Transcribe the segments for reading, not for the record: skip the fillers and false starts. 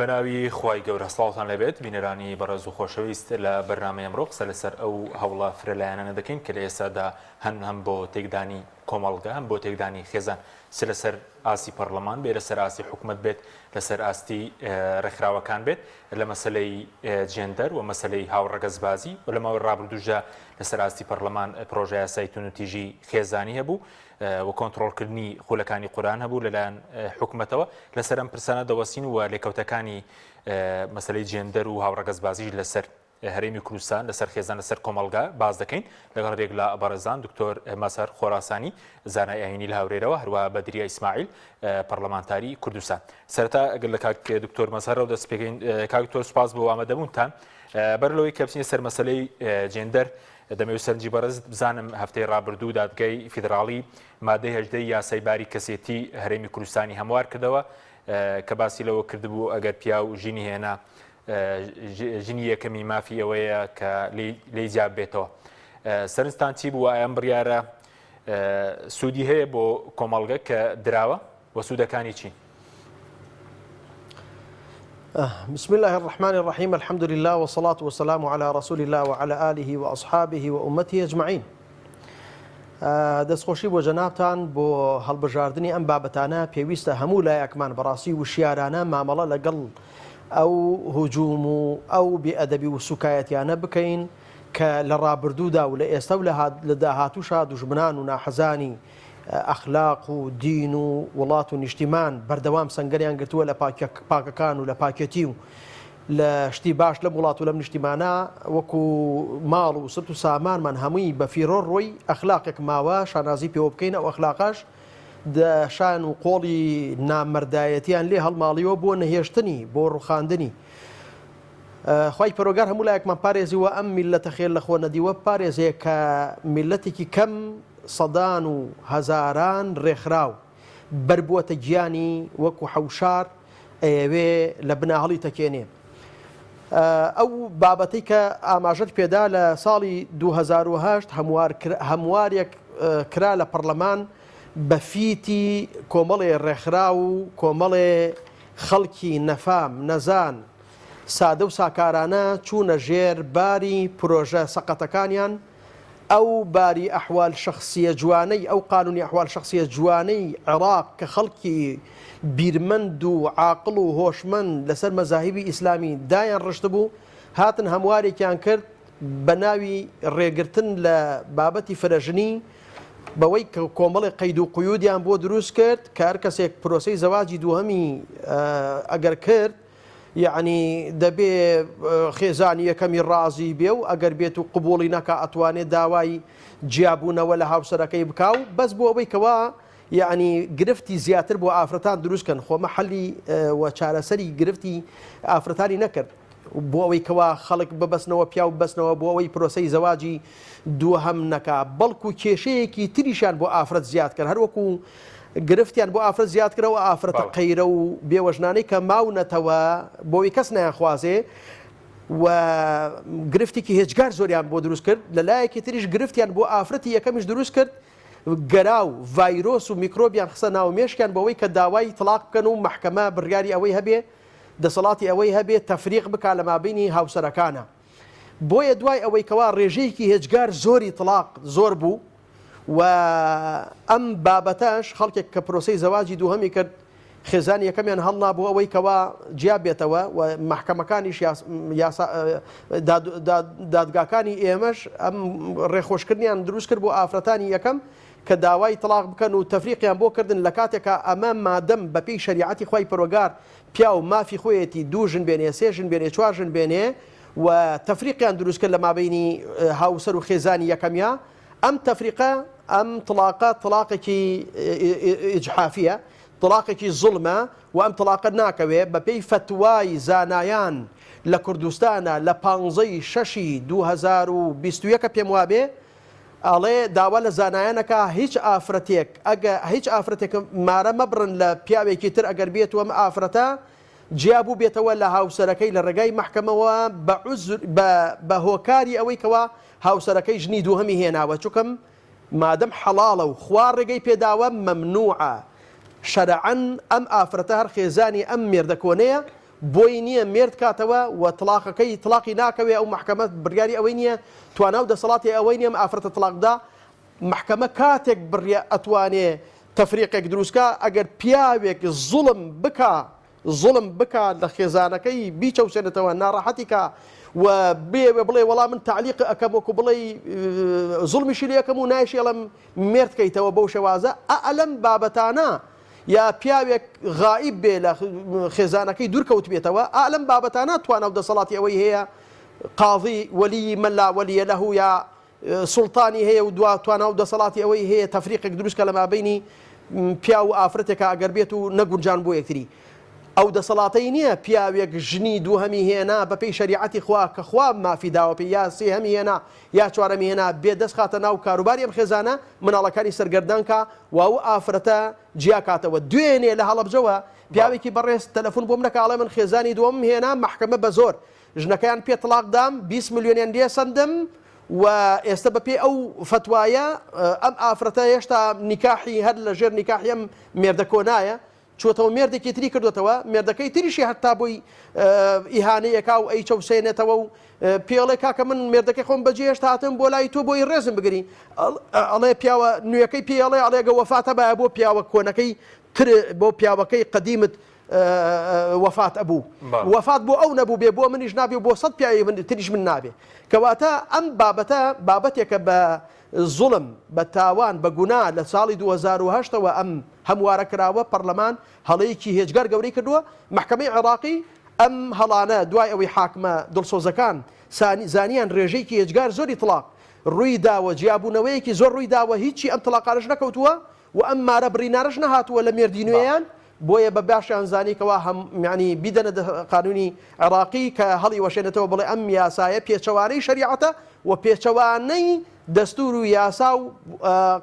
بەناوی خوای گەورە سڵاوتان لێبێت بینەرانی بەڕێز و خۆشەویست لە بەرنامەی ئەمڕۆ قسە لەسەر ئەو هەوڵە فرەلایەنانە دەکەین کە لە ئێستادا هەن هەم بۆ تێکدانی کۆمەڵگە هەم بۆ تێکدانی خێزان چ لەسەر ئاستی پەڕلەمان بێ لەسەر ئاستی حکومەت بێت لەسەر ئاستی ڕێکخراوەکان بێت لە مەسەلەی جێندەر و مەسەلەی هاوڕەگەزبازی و لە ماوەی ڕابردووشدا لەسەر ئاستی پەڕلەمان پڕۆژەیاسای توندوتیژی خێزانی هەبوو و کۆنتڕۆڵکردنی خولەکانی قورئان هەبوو لەلایەن حکومەتەوە. لەسەر ئەم پرسانە دەوەستین و لێکەوتەکانی مەسەلەی جێندەر و هاوڕەگەزبازیش لەسەر هەرێمی کوردستان، لەسەر خێزان، لەسەر کۆمەڵگا باس دەکەین. لەگەڵ هەریەک لە بەڕێزان دکتۆر مەزهەر خۆراسانی زانای ئایینی لە هەولێرەوە، هەروەها بەدریە ئیسماعیل پەڕلەمانتاری کوردستان. سەرەتا ئەگەر لە کاک دکتۆر مەزهەرەوە دەست پێکەین، کاک دکتۆر سوپاس بۆ ئامادەبوونتان. بەر لەوەی کە بچینە سەر مەسەلەی جێندەر، دەمەوێت سەرنجی بەڕێزت بزانم هەفتەی ڕابردوو دادگای فیدراڵی مادەی هەژدەی یاسای باری کەسێتی هەرێمی کوردستانی هەموار کردەوە کە باسی لەوە کردبوو ئەگەر پیاو ژینی هێنا ژنی یەکەمی مافی ئەوەیە کە لێی جیاب بێتەوە. سەرنجتان چی بوو ئەم بڕیارە سوودی هەیە بۆ کۆمەڵگە کە دراوە و سوودەکانی چین؟ بسم الله الرحمن الرحیم الحمد لله والصلاة والسلام على رسول الله وعلى آله وأصحابه وأمته أجمعين دەستخۆشی بۆ جەنابتان بۆ هەڵبژاردنی ئەم بابەتانە پێویستە هەموو لایەکمان بەڕاستی وشیارانە مامەڵە لەگەڵ ئەو هجوم و ئەو بێئەدەبی و سوکایەتیانە بکەین کە لە ڕابردوودا و لە ئێستا و لە داهاتووشا دوژمنان و ناحەزانی ئەخلاق و دین و وڵات و نیشتیمان بەردەوام سەنگەریان گرتووە لە پاکەکان و لە پاکێتی و لە شتی باش لەم وڵات و لەم نیشتیمانە وەکو ماڵ و سەرت و سامانمان هەمووی بە فیڕۆ ڕۆی ئەخلاقێک ماوە شانازی پێوە بکەین ئەو ئەخلاقەش دە شان و قۆڵی نامەردایەتیان لێ هەڵماڵیوە بۆ نەهێشتنی بۆ ڕوخاندنی خوای پەرۆگار هەموو لایەکمان پارێزی و ئەم میللەتە خێر لە خۆ نەدیوە بپارێزێ کە میللەتێکی کەم سەدان و هەزاران رێکخراو بەربووەتە گیانی وەکو حەوشار ئەیەوێ لە بنا هەڵی تەکێنێ. ئەو بابەتەی کە ئاماژەت پێدا لە ساڵی 2008 هەموارێک کرا لە پەڕلەمان بە فیتی کۆمەڵێ ڕێکخراو و کۆمەڵێ خەڵکی نەفام، نەزان، سادە و ساکارانە چوونە ژێر باری پرۆژە سەقەتەکانیان، ئەو باری ئەحوال شەخسیە جوانەی، ئەو قانونی ئەحوال شەخسیە جوانەی عێراق کە خەڵکی بیرمەند و عاقڵ و هۆشمەند لەسەر مەزاهیبی ئیسلامی دایان ڕشتبوو، هاتن هەموارێکیان کرد بە ناوی ڕێگرتن لە بابەتی فرەژنی، بەوەی کە کۆمەڵێک قەید و قیودیان بۆ دروست کرد کە هەر کەسێک پرۆسەی زەواجی دووهەمی ئەگەر کرد یەعنی دەبێ خێزانی یەکەمی ڕازی بێ و ئەگەر بێت و قبوڵی نەکا ئەتوانێ داوای جیابوونەوە لە هاوسەرەکەی بکا و بەس بۆ ئەوەی کەوا یەعنی گرفتی زیاتر بۆ ئافرەتان دروست کەن خۆمە حەلی و چارەسەری گرفتی ئافرەتانی نەکرد بۆ ئەوەی کەوا خەڵک ببەستنەوە پیاو ببەستنەوە بۆ ئەوەی پرۆسەی زەواجی دووهەم نەکا بەڵکو کێشەیەکی تریشیان بۆ ئافرەت زیاد کرد هەروەکو گرفتیان بۆ ئافرەت زیاد کرد ئەو ئافرەتە قەیرە و بێوەژنانەی کە ماونەتەوە بۆی کەس نایانخوازێ و گرفتێکی هێجگار زۆریان بۆ دروست کرد لە لایەکی تریش گرفتیان بۆ ئافرەتی یەکەمیش دروست کرد گەرا و ڤایرۆس و میکرۆبیان خستە ناو مێشکیان بەوەی کە داوای تڵاق بکەن و مەحکەمە بڕیاری ئەوەی هەبێ دەسەڵاتی ئەوەی هەبێ تەفریق بکا لە مابەینی هاوسەرەکانا بۆیە دوای ئەوەی کەوا ڕێژەیەکی هێجگار زۆری تڵاق زۆر بوو و ئەم بابەتەش خەڵکێک کە پرۆسەی زەواجی دووهەمی کرد خێزانی یەکەمیان هەڵنا بۆ ئەوەی کەوا جیا بێتەوە و مەحکەمەکانیش یاسا دادگاکانی ئێمەش ئەم ڕێخۆشکردنیان دروست کرد بۆ ئافرەتانی یەکەم کە داوای تڵاق بکەن و تەفریقیان بۆ کردن لە کاتێکا ئەمە مادەم بەپێی شەریعەتی خوای پەروەگار پیاو مافی خۆیەتی دوو ژن بێنێ سێ ژن بێنێ چوار ژن بێنێ و تەفریقیان دروست کرد لە مابەینی هاوسەر و خێزانی یەکەمیا ئەم تەفریقە ئەم تڵاقە تڵاقێکی ئیجحافیە تڵاقێکی زوڵمە و ئەم تڵاقە ناکەوێ بەپێی فەتوای زانایان لە کوردستانە لە پانزەی شەشی 2021 پێم وابێ ئەڵێ داوا لە زانایان ئەکا هیچ ئافرەتێک ئەگە هیچ ئافرەتێک مارە مەبڕن لە پیاوێکی تر ئەگەر بێت و ئەم ئافرەتە جیا بووبێتەوە لە هاوسەرەکەی لە ڕێگای مەحکەمەوە بە عوزر بە بە هۆکاری ئەوەی کەوا هاوسەرەکەی ژنی دووهەمی هێناوە چونکەم مادەم حەڵاڵە و خوا ڕێگەی پێداوە مەمنوعە شەرعەن ئەم ئافرەتە هەر خێزانی ئەم مێردە کۆنەیە. بۆی نییە مێرد کاتەوە و تڵاقەکەی تڵاقی ناکەوێ ئەو مەحکەمە بڕیاری ئەوەی نییە توانا و دەسەڵاتی ئەوەی نییە ئەم ئافرەتە تڵاق بدا مەحکەمە کاتێک بڕیا ئەتوانێ تەفریقێک دروست کا ئەگەر پیاوێک زوڵم بکا زوڵم بکا لە خێزانەکەی بیچەوسێنێتەوە ناڕەحەتی کا و بێوێ بڵێ وەڵا من تەعلیق ئەکەم وەکو بڵێی زوڵمیشی لێ ئەکەم و نایشێڵم مێرد کەیتەوە بەو شێوازە ئا لەم بابەتانە یا پیاوێک غائیب بێ لە خێزانەکەی دوور کەوتبێتەوە ئا لەم بابەتانە توانا و دەسەڵاتی ئەوەی هەیە قاضی وەلی من لا وەلیە لەه یا سوڵتانی هەیە و دوا توانا و دەسەڵاتی ئەوەی هەیە تەفریقێک دروست کە لە مابەینی پیاو و ئافرەتێکا ئەگەر بێت و نەگونجان بۆ یەکتری ئەو دەسەڵاتەی نییە پیاوێک ژنی دووهەمی هێنا بەپێی شەریعەتی خوا کە خوا مافی داوە پێی یا سێهەمی هێنا یا چوارەمی هێنا بێ دەست خاتە ناو کاروباری ئەم خێزانە مناڵەکانی سەرگەردان کا و ئەو ئافرەتە جیا کاتەوە دوێنێ لە هەڵەبجەوە پیاوێکی بەڕێز تەلەفون بۆم نەکا ئەڵێ من خێزانی دووەمم هێنا مەحکەمە بە زۆر ژنەکەیان پێ تڵاق دام 20 ملیۆنیان لێ سەندم و ئێستە بە پێی ئەو فەتوایە ئەم ئافرەتە هێشتا نیکاحی هەر لە ژێر نیکاحی ئەم مێردە کۆنایە چووەتەوە مێردێکی تری کردوێتەوە مێردەکەی تریشی هەتا بۆی ئیهانەیەکا و ئەی چەوسێنێتەوە و پێڵێ کاکە من مێردەکەی خۆم بەجێ هێشتا هاتم بۆ لای تۆ بۆی ڕێزم بگری ئەڵێ پیاوە نوێەکەی پێڵێ ئەڵێگە وەفاتە باە بۆ پیاوە کۆنەکەی تر بۆ پیاوەکەی قەدیمت وەفات ئەبوو وەفات بۆ ئەو نەبوو بێ بۆ منیش نابێ بۆ سەد پیاوی من تریش من نابێ کەواتە ئەم بابەتە بابەتێکە بە زوڵم بە تاوان بە گونا لە ساڵی 2010ەوە ئەم هەموارە کراوە پەرلەمان هەڵەیەکی هێجگار گەورەی کردووە مەحکەمەی عێراقی ئەم هەڵانە دوای ئەوەی حاکمە دڵسۆزەکان زانیان ڕێژەیەکی هێجگار زۆری تڵاق ڕووی داوە جیابوونەوەیەکی زۆر ڕووی داوە هیچی ئەم تڵاقانەش نەکەوتووە و ئەم مارە بڕینارەش نەهاتووە لە مێردی نوێیان بۆیە بە باشیان زانی کەوا هەم یانی بیدەنە دە قانونی عێڕاقی کە هەڵی وەشێنێتەوە بڵێ ئەم یاسایە پێچەوانەی شەریعەتە و پێچەوانەی دەستور و یاسا و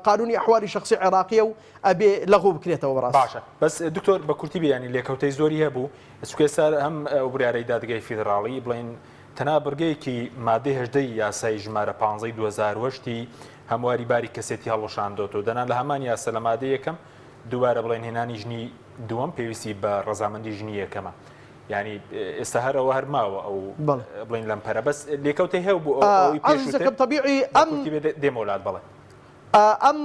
قانونی ئەحوالی شەخسی عێڕاقیە و ئەبێ لەغو بکرێتەوە بەڕاست. باشە بەس دکتۆر بە کورتی بێ یانی لێکەوتەی زۆری هەبوو چونکە ئێستا هەم ئەو بڕیارەی دادگای فیدڕاڵی بڵێن تەنها بڕگەیەکی مادەی هەژدەی یاسای ژمارە پانزەی 2008 ی هەمواری باری کەسێتی هەڵوەشاندۆتەوە دەنا لە هەمان یاسا لە مادەی یەکەم دووبارە بڵێن هێنانی ژنی دووەم پێویستی بە ڕەزامەندی ژنی یەکەمە یعنی ئێستا هەر ئەوە هەر ماوە ئەو بڵێن لەم پەرە بەس لێکەوتەی هەیە بۆ ئەوەی پێشووتر تەبیعی ئەم دێمۆلات بەڵێ ئەم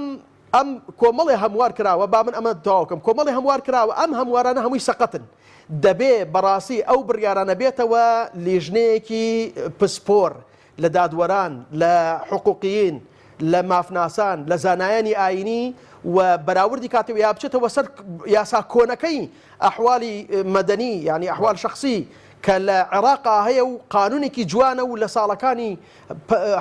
ئەم کۆمەڵێ هەموار کراوە با من ئەمە تەواو کەم کۆمەڵێ هەموار کراوە ئەم هەموارانە هەمووی سەقەتن دەبێ بەڕاستی ئەو بڕیارانە بێتەوە لیژنەیەکی پسپۆر لە دادوەران، لە حقوقیین، لە مافناسان، لە زانایانی ئایینی و بەراوردی کاتەوە یا بچێتەوە سەر یاسا کۆنەکەی ئەحوالی مەدەنی یانی ئەحوال شەخسی کە لە عێراقا هەیە و قانونێکی جوانە و لە ساڵەکانی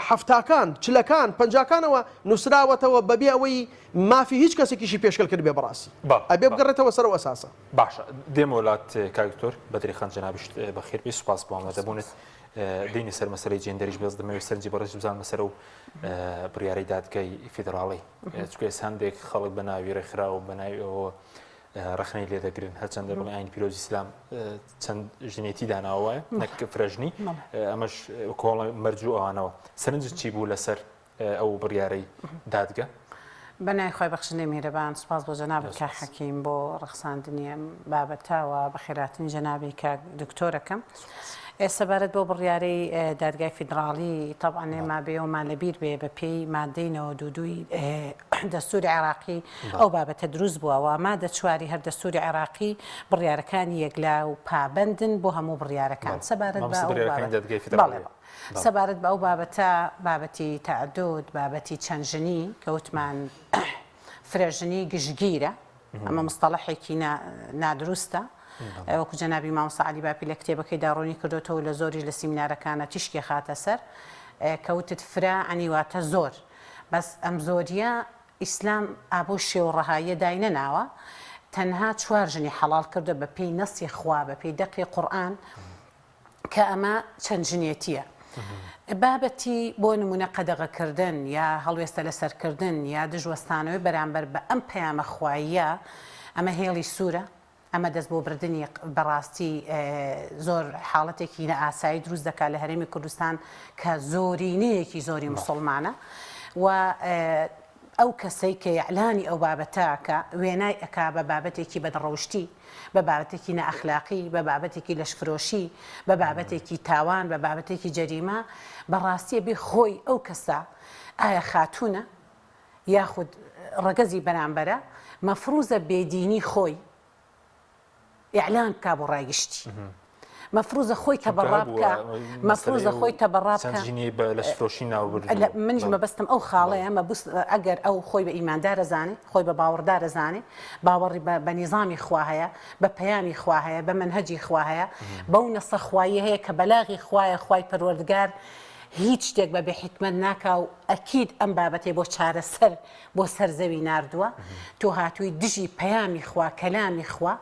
حەفتاکان، چلەکان، پەنجاکانەوە نووسراوەتەوە بەبێ ئەوەی مافی هیچ کەسێکیشی پێشکەل کردبێ بەڕاستی ئەبێ بگەڕێتەوە سەر ئەو ئەساسە. باشە دێمەوە لات کاک دکتۆر بەدریخان جەنابیشت بەخێربێی سوپاس بۆ ئامادەبوونت. دێینە سەر مەسەلەی جێندەریش بەس دەمەوێت سەرنجی بەڕێز بزانمە سەر ئەو بڕیارەی دادگای فیدراڵی چونکە ئێستا هەندێک خەڵک بە ناوی ڕێکخراو بە ناوی ئەوە ڕەخنەی لێ دەگرن هەرچەندە بڵێ ئاین پیرۆزی ئیسلام چەند ژنێتی داناوە نەک فرەژنی ئەمەش کۆڵە مەرج و ئەوانەوە سەرنجت چی بوو لەسەر ئەو بڕیارەی دادگە. بە ناوی خوای بەخشندەی میهرەبان سوپاس بۆ جەنابت کاک حەکیم بۆ ڕەخساندنی ئەم بابەتە و بەخێرهاتنی جەنابی کاک دکتۆرەکەم. سەبارەت بەو بڕیارەی دادگای فیدراڵی تەبعەن ئێمە بێ ئەومان لەبیر بێ بە پێی مادەی 92 ی دەستوری عێراقی ئەو بابەتە دروست بووە و مادە چواری هەر دەستوری عێراقی بڕیارەکانی یەکلا و پابەندن بۆ هەموو بڕیارەکان سەبارەت بە ئەو بابەتە. سەبارەت بە ئەو بابەتە، بابەتی تەعەدود، بابەتی چەند ژنی، کە وتمان فرەژنی گشتگیرە، ئەمە مستەڵەحێکی نادروستە، وەکو جەنابی مامۆستا عەلی باپیر لە کتێبەکەیدا ڕوونی کردۆتەوە و لە زۆریش لە سیمینارەکانا تیشکی خاتە سەر، کە وتت فرە عەنی واتە زۆر، بەس ئەم زۆرییە ئیسلام ئا بەو شێوە ڕەهاییە داینەناوە، تەنها چوار ژنی حەڵاڵ کردووە بە پێی نەسی خوا، بە پێی دەقی قورئان، کە ئەمە چەند ژنێتییە. بابەتی بۆ نموونە قەدەغەکردن یا هەڵوێستە لەسەرکردن یا دژوەستانەوەی بەرامبەر بە ئەم پەیامە خواییە، ئەمە هێڵی سوورە، ئەمە دەست بۆ بردنی بەڕاستی زۆر حاڵەتێکی نائاسایی دروست دەکات لە هەرێمی کوردستان کە زۆرینەیەکی زۆری موسڵمانە و. ئەو کەسەی کە ئیعلانی ئەو بابەتە ئەکا وێنای ئەکا بە بابەتێکی بەدڕەوشتی، بە بابەتێکی نائەخلاقی، بە بابەتێکی لەشفرۆشی، بە بابەتێکی تاوان، بە بابەتێکی جەریمە، بە ڕاستی ئەبێ خۆی ئەو کەسە ئایا خاتوونە یاخود ڕەگەزی بەرامبەرە، مەفروزە بێدینی خۆی ئیعلان بکا بۆ ڕای گشتی. مەفروزە خۆی تەبەڕا بکا، مەفروزە خۆی تەبەڕا بکا. منیش مەبەستم ئەو خاڵەیە، مەبوست ئەگەر ئەو خۆی بە ئیماندار ئەزانێ، خۆی بە باوەڕدار ئەزانێ، باوەڕی بە بە نیزامی خوا هەیە، بە پەیامی خوا هەیە، بە مەنهەجی خوا هەیە، بەو نەسە خواییە هەیە کە بەلاغی خوایە، خوای پەروەردگار هیچ شتێک بە بێ حیکمەت ناکا و ئەکید ئەم بابەتەی بۆ چارەسەر بۆ سەر زەوی ناردووە تۆ هاتووی دژی پەیامی خوا کەلامی خوا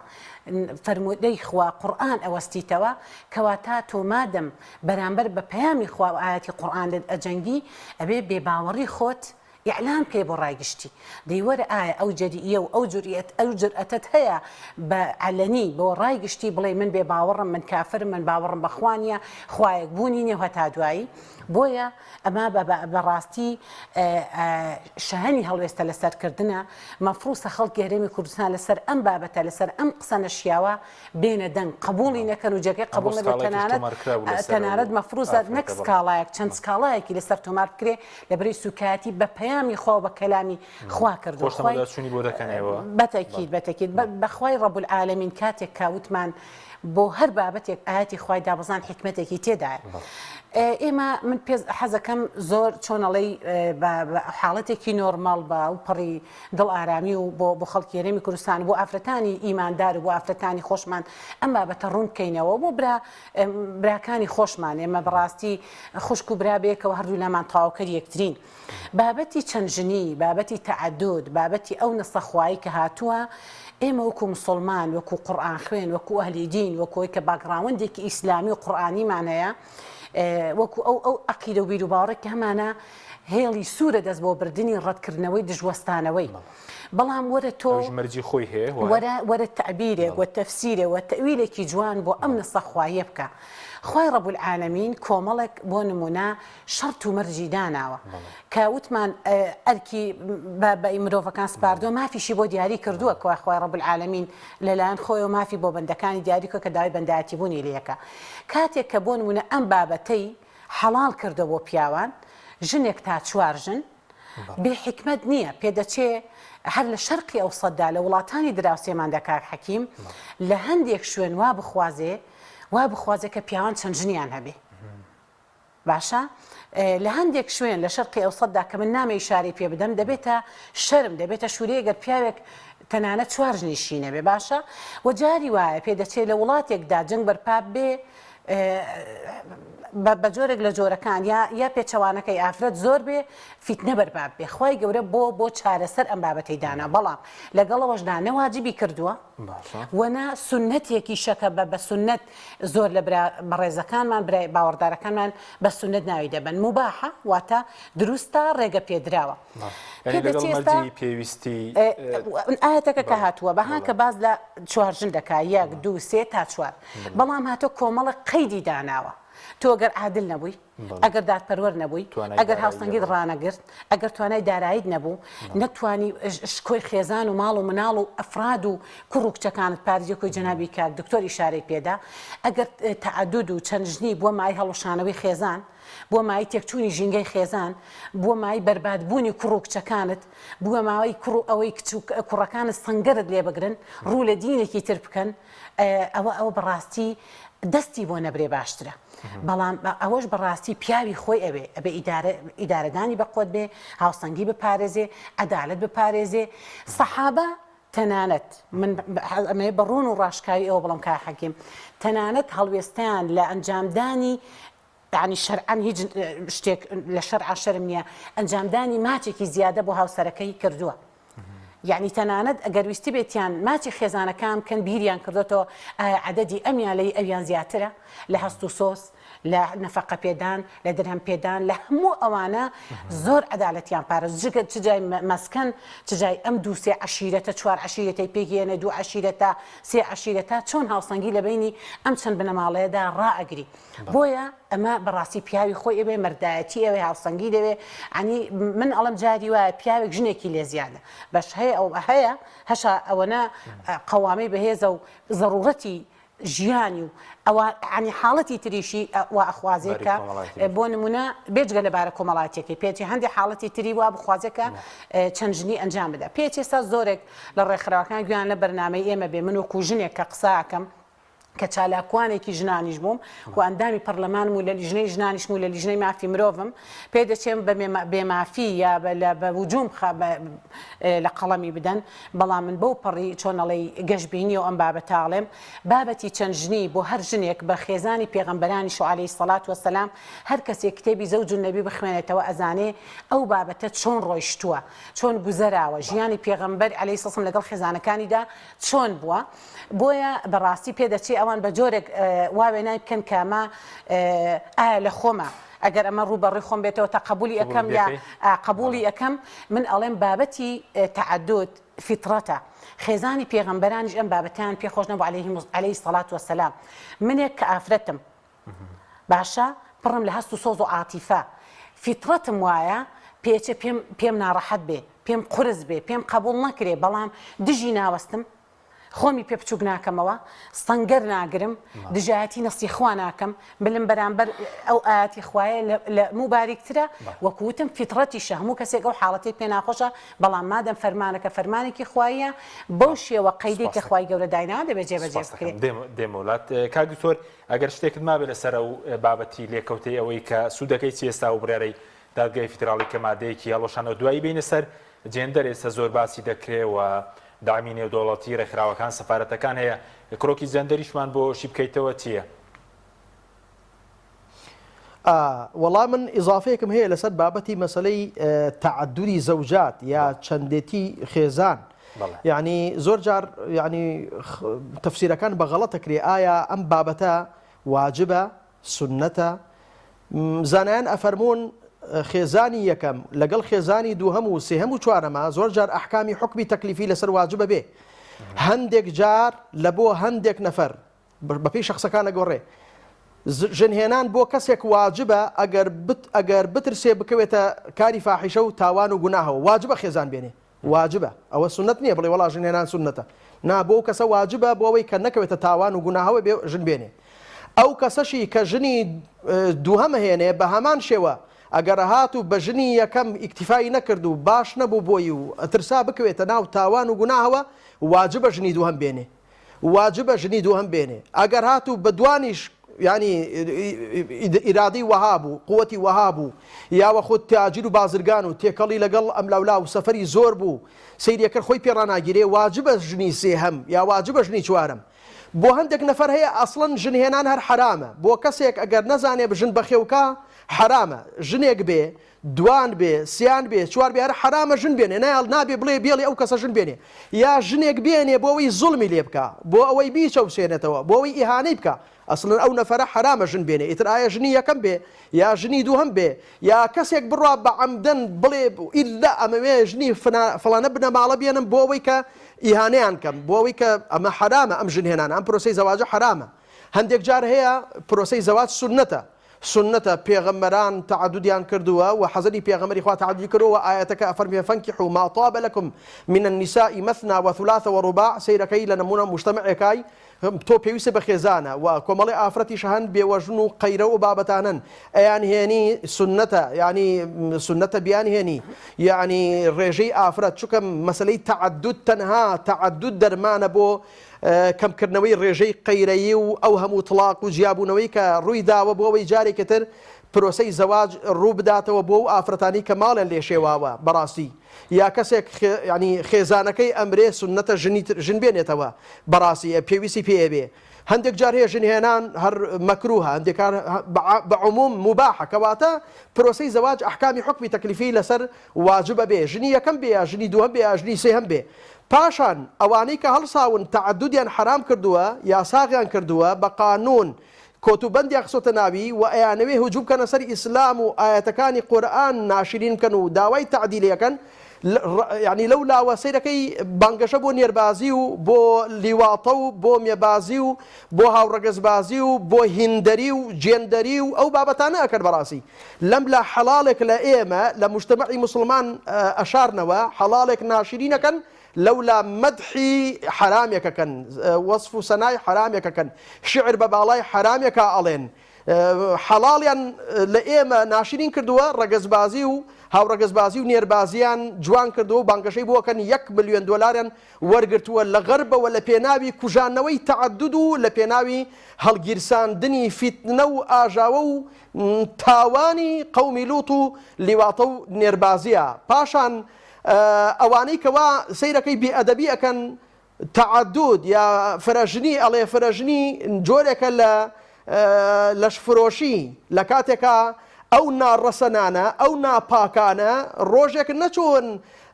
فەرموودەی خوا قورئان ئەوەستیتەوە کەواتە تۆ مادەم بەرامبەر بە پەیامی خوا و ئایەتی قورئان لێت ئەجەنگی ئەبێ بێ باوەڕی خۆت ئیعلان بکەی بۆ ڕای گشتی دەی وەرە ئایا ئەو جەریئیە و ئەو جورئەت ئەو جورئەتەت هەیە بە عەلەنی بۆ ڕای گشتی بڵێی من بێ باوەڕم من کافرم من باوەڕم بە خوا نییە خوایەک بوونی نییە و هەتا دوایی بۆیە ئەمە بە ڕاستی شایەنی هەڵوێستە لەسەر کردنە، مەفروسە خەڵکی هەرێمی کوردستان لەسەر ئەم بابەتە، لەسەر ئەم قسە نەشیاوە بێنە دەنگ، قبوڵی نەکەن و جێگەی قبوڵ نەبێت، تەنانەت تەنانەت مەفروسە نەک سکاڵایەک چەند سکاڵایەکی لەسەر تۆمار بکرێ لەبری سوکایەتی بە پەیامی خوا و بە کەلامی خوا کردووە. بەتەکید بەتەکید بەخوای ڕەب العالمین کاتێک کە وتمان بۆ هەر بابەتێک ئایەتی خوای دابەزان حیکمەتێکی تێدایە ئێمە من پێ حەزەکەم زۆر چۆنەڵی بە حاڵەتێکی نۆرماڵ بە و پەڕی دڵ ئارامی و بۆ بۆ خەڵکی هەرێمی کوردستان بۆ ئافرەتانی ئیماندار و بۆ ئافرەتانی خۆشمان ئەم بابەتە ڕوون بکەینەوە بۆ برا براکانی خۆشمان ئێمە بەڕاستی خوشک و برا بێکەوە هەردوو لامان تەواوکەر یەکترین. بابەتی چەند ژنی، بابەتی تەعەدود، بابەتی ئەو نەسە خوایەی کە هاتووە، ئێمە وەکو موسوڵمان، وەکو قورئان خوێن، وەکو ئەهلی دین، وەکو ئەوەی کە background ێکی ئیسلامی و قورئانیمان هەیە، وەکو ئەو ئەو عەقیدە و بیروباوەڕێک کە هەمانە، هێڵی سوورە دەست بۆ بردنی ڕەتکردنەوەی دژوەستانەوەی. بەڵام وەرە تۆ ئەویش مەرجی خۆی هەیە وایە؟ وەرە وەرە تەعبیرێک و تەفسیرێ و تەئویلێکی جوان بۆ ئەم نەسە خواییە بکە. خوای ڕەب العالمین کۆمەڵێک بۆ نموونە شەرت و مەرجی داناوە کە وتمان ئەرکی بە مرۆڤەکان سپاردووە مافیشی بۆ دیاری کردووە کە خوای ڕەب العالمین لەلایەن خۆیەوە مافی بۆ بەندەکانی دیاری کردووە کە داوای بەندایەتی بوونی لێکە کاتێک کە بۆ نمونە ئەم بابەتەی حەڵاڵ کردووە بۆ پیاوان ژنێک تا چوار ژن بێ حیکمەت نییە پێدەچێ هەر لە شەرقی ئەوسەتدا لە وڵاتانی دراوسێماندا کاک حەکیم لە هەندێک شوێن وا بخوازێ وا بخوازێ کە پیاوان چەند ژنیان هەبێ باشە لە هەندێک شوێن لە شەرقی ئەوسەتدا کە من نامەوێ ئیشارەی پێ بدەم دەبێتە شەرم دەبێتە شورەیە گەر پیاوێک تەنانەت چوار ژنیشی نەبێ باشە و جاری وایە پێ دەچێ لە وڵاتێکدا جەنگ بەرپا بێ بە جۆرێک لە جۆرەکان یا یا پێچەوانەکەی ئافرەت زۆر بێ فیتنە بەرپا بێ خوای گەورە بۆ بۆ چارەسەر ئەم بابەتەی دانا بەڵام لەگەڵەوەشدا نەواجبی کردووە وە نە سوننەتێکیشە کە بە بە سوننەت زۆر لە برا بەڕێزەکانمان برای باوەڕدارەکانمان بە سوننەت ناوی دەبەن موباحە واتە دروستە ڕێگە پێدراوە یعنی لەگەڵ مەرجی پێویستی ئاەتەکە کە هاتووە بەها کە باز لە چوار ژن دەکا یەک دوو سێ تا چوار بەڵام هاتۆ کۆمەڵە قەیدی داناوە تۆ گەر عادل نەبووی ئەگەر دادپەروەر نەبووی، ئەگەر هاوسەنگیت ڕانەگرت، ئەگەر توانای داراییت نەبوو، نەتتوانی شکۆی خێزان و ماڵ و مناڵ و ئەفراد و کوڕ و کچەکانت پارێزی وەکوی جەنابی کاک دکتۆر ئیشارەی پێدا، ئەگەر تەعەدود و چەند ژنی بووە مایەی هەڵوەشانەوەی خێزان، بووە مایەی تێکچوونی ژینگەی خێزان، بووە مایەی بەرباد بوونی کوڕ و کچەکانت، بووە مایەی کوڕ و ئەوەی کچ و کوڕەکانت سەنگەرت لێ بگرن، ڕوو لە دینێکی تر بکەن، ئەوە ئەوە بەڕاستی دەستی بۆ نەبرێ باشترە. بەڵام ئەوەش بەڕاستی پیاوی خۆی ئەوێ ئەبێ ئیدارە ئیدارەدانی بەقوەت بێ هاوسەنگی بپارێزێ عەدالەت بپارێزێ سەحابە تەنانەت من ئەمەوێ بە ڕوون و ڕاشکاوی ئەوە بڵێم کاک حەکیم تەنانەت هەڵوێستەیان لە ئەنجامدانی یعنی شەرعەن هیچ شتێک لە شەرعا شەرم نییە ئەنجامدانی ماچێکی زیادە بۆ هاوسەرەکەی کردووە یەعنی تەنانەت ئەگەر ویستبێتیان ماچی خێزانەکان بکەن بیریان کردۆتەوە ئایا عەدەدی ئەمیان لەی ئەویان زیاترە لە هەست و سۆز. لە نەفەقە پێدان، لە درهەم پێدان، لە هەموو ئەوانە زۆر عەدالەتیان پارست، جگە چ جای مەسکەن، چ جای ئەم دوو سێ عەشیرەتە، چوار عەشیرەتەی پێک یەنێ، دوو عەشیرەتە، سێ عەشیرەتە، چۆن هاوسەنگی لە بەینی ئەم چەند بنەماڵەیەدا ڕائەگری. بۆیە ئەمە بەڕاستی پیاوی خۆی ئەوێ، مەردایەتی ئەوێ، هاوسەنگی دەوێ، یانی من ئەڵێم جاری وایە پیاوێک ژنێکی لێ زیادە، بەش هەیە ئەو هەیە هەشە ئەوەنە قەوامەی بەهێزە و زەڕوڕەتی ژیانی و ئەوە یانی حاڵەتی تریشی وا ئەخوازێ کە بۆ نمونە بێجگە لە بارە کۆمەڵاتیەکەی پێچی هەندێک حاڵەتی تری وا بخوازێ کە چەند ژنی ئەنجام بدا پێچ ئێستا زۆرێک لە ڕێکخراوەکان گویان لە بەرنامەی ئێمە بێ من وەکو ژنێک کە قساکەم کە چالاکوانێکی ژنانیش بووم و ئەندامی پەرلەمانم و لە لیژنەی ژنانیشم و لە لیژنەی مافی مرۆڤم پێدەچێم بە بێمافی یا بە وجوم لە قەڵەمی بدەن بەڵام من بەو پەڕی چۆن ئەڵێی گەشبینیەوە ئەم بابەتە ئەڵێم، بابەتی چەند ژنی بۆ هەر ژنێک بە خێزانی پێغەمبەرانیش و علیە الصلوە والسلام هەر کەسێک کتێبی زوج النبی بخوێنێتەوە ئەزانێ ئەو بابەتە چۆن ڕۆیشتووە چۆن گوزەراوە ژیانی پێغەمبەر علیە السلام لەگەڵ خێزانەکانیدا چۆن بووە بۆیە بەڕاستی پێدەچێ ئەوان بە جۆرێک وا وێنای بکەن کە ئەمە ئایا لە خۆمە ئەگەر ئەمە ڕوو بە ڕووی خۆم بێتەوە تەقەبولی ئەکەم یا قبوڵی ئەکەم من ئەڵێم بابەتی تەعەدود فیتڕەتە خێزانی پێغەمبەرانیش ئەم بابەتەیان پێ خۆش نەبوو عەلەیهیم عەلەیهی سەڵات وەسەلام منێک کە ئافرەتم باشە پڕم لە هەست و سۆز و عاتیفە فیتڕەتم وایە پێچێ پێم پێم ناڕەحەت بێ پێم قورس بێ پێم قبوڵ نەکرێ بەڵام دژی ناوەستم خۆمی پێ بچوک ناکەمەوە، سەنگەر ناگرم، دژایەتی نەسی خوا ناکەم، ملم بەرامبەر ئەو ئایەتی خوایە لە مو باریکترە، وەکو وتم فیتڕەتیشە هەموو کەسێک ئەو حاڵەتەی پێ ناخۆشە، بەڵام مادەم فەرمانەکە فەرمانێکی خواییە بەو شێوە قەیدەی کە خوای گەورە دایناوە دەبێ جێبەجێ بکرێ. دێمەوە لات کاک دکتۆر، ئەگەر شتێکت مابێ لەسەر ئەو بابەتی لێکەوتەی ئەوەی کە سوودەکەی چیە ئێستا ئەو بڕیارەی دادگای فیدراڵی کە مادەیەکی هەڵوەشاندەوە دوایی بێینە سەر جێندەر ئێستا زۆر باسی دەکرێ و دەعمی نێودەوڵەتی ڕێکخراوەکان سەفارەتەکان هەیە کرۆکی جێندەریشمان بۆ شی بکەیتەوە چییە؟ وەڵا من ئیزافەیەکم هەیە لەسەر بابەتی مەسەلەی تەعەدودی زەوجات یا چەندێتی خێزان یعنی زۆر جار یعنی تەفسیرەکان بە غەڵەتە کرێ ئایا ئەم بابەتە واجبە سوننەتە، زانایان ئەفەرموون خێزانی یەکەم لەگەڵ خێزانی دووهەم و سێهەم و چوارەما زۆر جار ئەحکامی حوکمی تەکلیفی لەسەر واجبە بێ هەندێک جار لە بۆ هەندێک نەفەر بەپێی شخصەکان ئەگۆڕێ ژنهێنان بۆ کەسێک واجبە ئەگەر ئەگەر بترسێ بکەوێتە کاری فاحیشە و تاوان و گوناهەوە واجبە خێزان بێنێ واجبە ئەوە سوننەت نیە بڵێ وەڵا ژن هێنان سوننەتە نا بۆ ئەو کەسە واجبە بۆ ئەوەی کە نەکەوێتە تاوان و گوناهەوە بێ ژن بێنێ ئەو کەسەشی کە ژنی دووهەم هێنێ بە هەمان شێوە ئەگەر هات و بە ژنی یەکەم ئیکتیفای نەکرد و باش نەبوو بۆی و ترسا بکەوێتە ناو تاوان و گوناهەوە واجبە ژنی دووهەم بێنێ واجبە ژنی دووهەم بێنێ ئەگەر هاتوو بە دوانیش یانی ئیرادەی وەها بوو قوتی وەها بوو یا وەخود تاجیر و بازرگان و تێکەڵی لەگەڵ ئەملاولا و سەفەری زۆر بوو سەیرەکە خۆی پێ ڕاناگیرێ واجبە ژنی سێهەم یا واجبە ژنی چوارەم بۆ هەندێک نەفەر هەیە ئەسڵەن ژن هێنان هەر حەرامە بۆ کەسێک ئەگەر نەزانێ ژن بەخێوکا حەرامە ژنێک بێ دوان بێ سیان بێ چوار بێ هەر حەرامە ژن بێنێ نایەڵ نابێ بڵێ بێڵی ئەو کەسە ژن بێنێ یا ژنێک بێنێ بۆ ئەوەی زوڵمی لێ بکا بۆ ئەوەی بیچەوسێنێتەوە بۆ ئەوەی ئیهانەی بکا ئەسڵەن ئەو نەفەرە حەرامە ژن بێنێ ئیتر ئایا ژنی یەکەم بێ یا ژنی دووهەم بێ یا کەسێک بڕوا بە عەمدەن بڵێ ئیلا ئەمەوێ ژنی فڵانە بنەماڵە بێنم بۆ ئەوەی کە ئیهانەیان کەم بۆ ئەوەی کە ئەمە حەرامە ئەم ژن هێنانە ئەم پرۆسەی زەواجە حەرامە هەندێک جار هەیە پرۆسەی زەواج سوننەتە سوننەتە پێغەمبەران تەعەدودیان کردووە و حەزرەتی پێغەمبەری خوا تەعەدودی کردووە و ئایەتەکە ئەفەرموێ فانکحوا ما طاب لکم من النساء مثنی وثلاث ورباع سەیرەکەی لە نموونە موجتەمعێکای تۆ پێویستە بە خێزانە و کۆمەڵی ئافرەتیش هەن بێوەژن و قەیرە و بابەتانەن ئەیانهێنی سوننەتە یعنی سوننەتە بیانهێنی یعنی ڕێژەی ئافرەت چونکە مەسەلەی تەعەدود تەنها تەعەدود دەرمانە بۆ کەمکردنەوەی ڕێژەی قەیرەیی و ئەو هەموو تڵاق و جیابوونەوەی کە ڕووی داوە بۆ ئەوەی جارێکی تر پرۆسەی زەواج ڕوو بداتەوە بۆ ئەو ئافرەتانەی کە ماڵیان لێ شێواوە بەڕاستی یا کەسێک یانی خێزانەکەی ئەمرێ سوننەتە ژنی ژن بێنێتەوە بەڕاستی پێویستی پێ ئەبێ هەندێک جار هەیە ژن هێنان هەر مەکروهە هەندێک کار بە عموم موباحە کەواتە پرۆسەی زەواج ئەحکامی حوکمی تەکلیفی لەسەر واجبە بێ ژنی یەکەم بێ یا ژنی دووهەم بێ یا ژنی سێهەم بێ پاشان ئەوانەی کە هەڵساون تەعەدودیان حەرام کردووە یاساغیان کردووە بە قانوون. کۆت و بەندیان خستۆتە ناوی و ئەیانەوێ هجوم بکەنە سەر ئیسلام و ئایەتەکانی قورئان ناشرین بکەن و داوای تەعدیلی ئەکەن یانی لەو لاوە سەیرەکەی بانگەشە بۆ نێربازی و بۆ لیواطە و بۆ مێبازی و بۆ هاوڕەگەزبازی و بۆ هیندەری و جێندەری و ئەو بابەتانە ئەکەن بەڕاستی لەم لا حەڵاڵێک لە ئێمە لە موجتەمەعی موسڵمان ئەشارنەوە حەڵاڵێک ناشرین ئەکەن لەولا مەدحی حەرامێک ئەکەن، وەسف و سەنای حەرامێک ئەکەن، شیعر بە باڵای حەرامێکا ئەڵێن، حەڵاڵیان لە ئێمە ناشرین کردووە، ڕەگەزبازی و هاوڕەگەزبازی و نێربازیان جوان کردووە و بانگەشەی بۆ ئەکەن، یەک ملیۆن دۆلاریان وەرگرتووە لە غەربەوە لە پێناوی کوژاندنەوەی تەعەدود و لە پێناوی هەڵگیرساندنی فیتنە و ئاژاوە و تاوانی قەومی لوط و لیواطە و نێربازیە. پاشان ئەوانەی کەوا سەیرەکەی بێ ئەدەبی ئەکەن تەعەدود یا فرەژنی ئەڵێ فرەژنی جۆرێکە لە لەشفرۆشی لە کاتێکا ئەو ناڕەسەنانە ئەو ناپاکانە ڕۆژێک نەچوون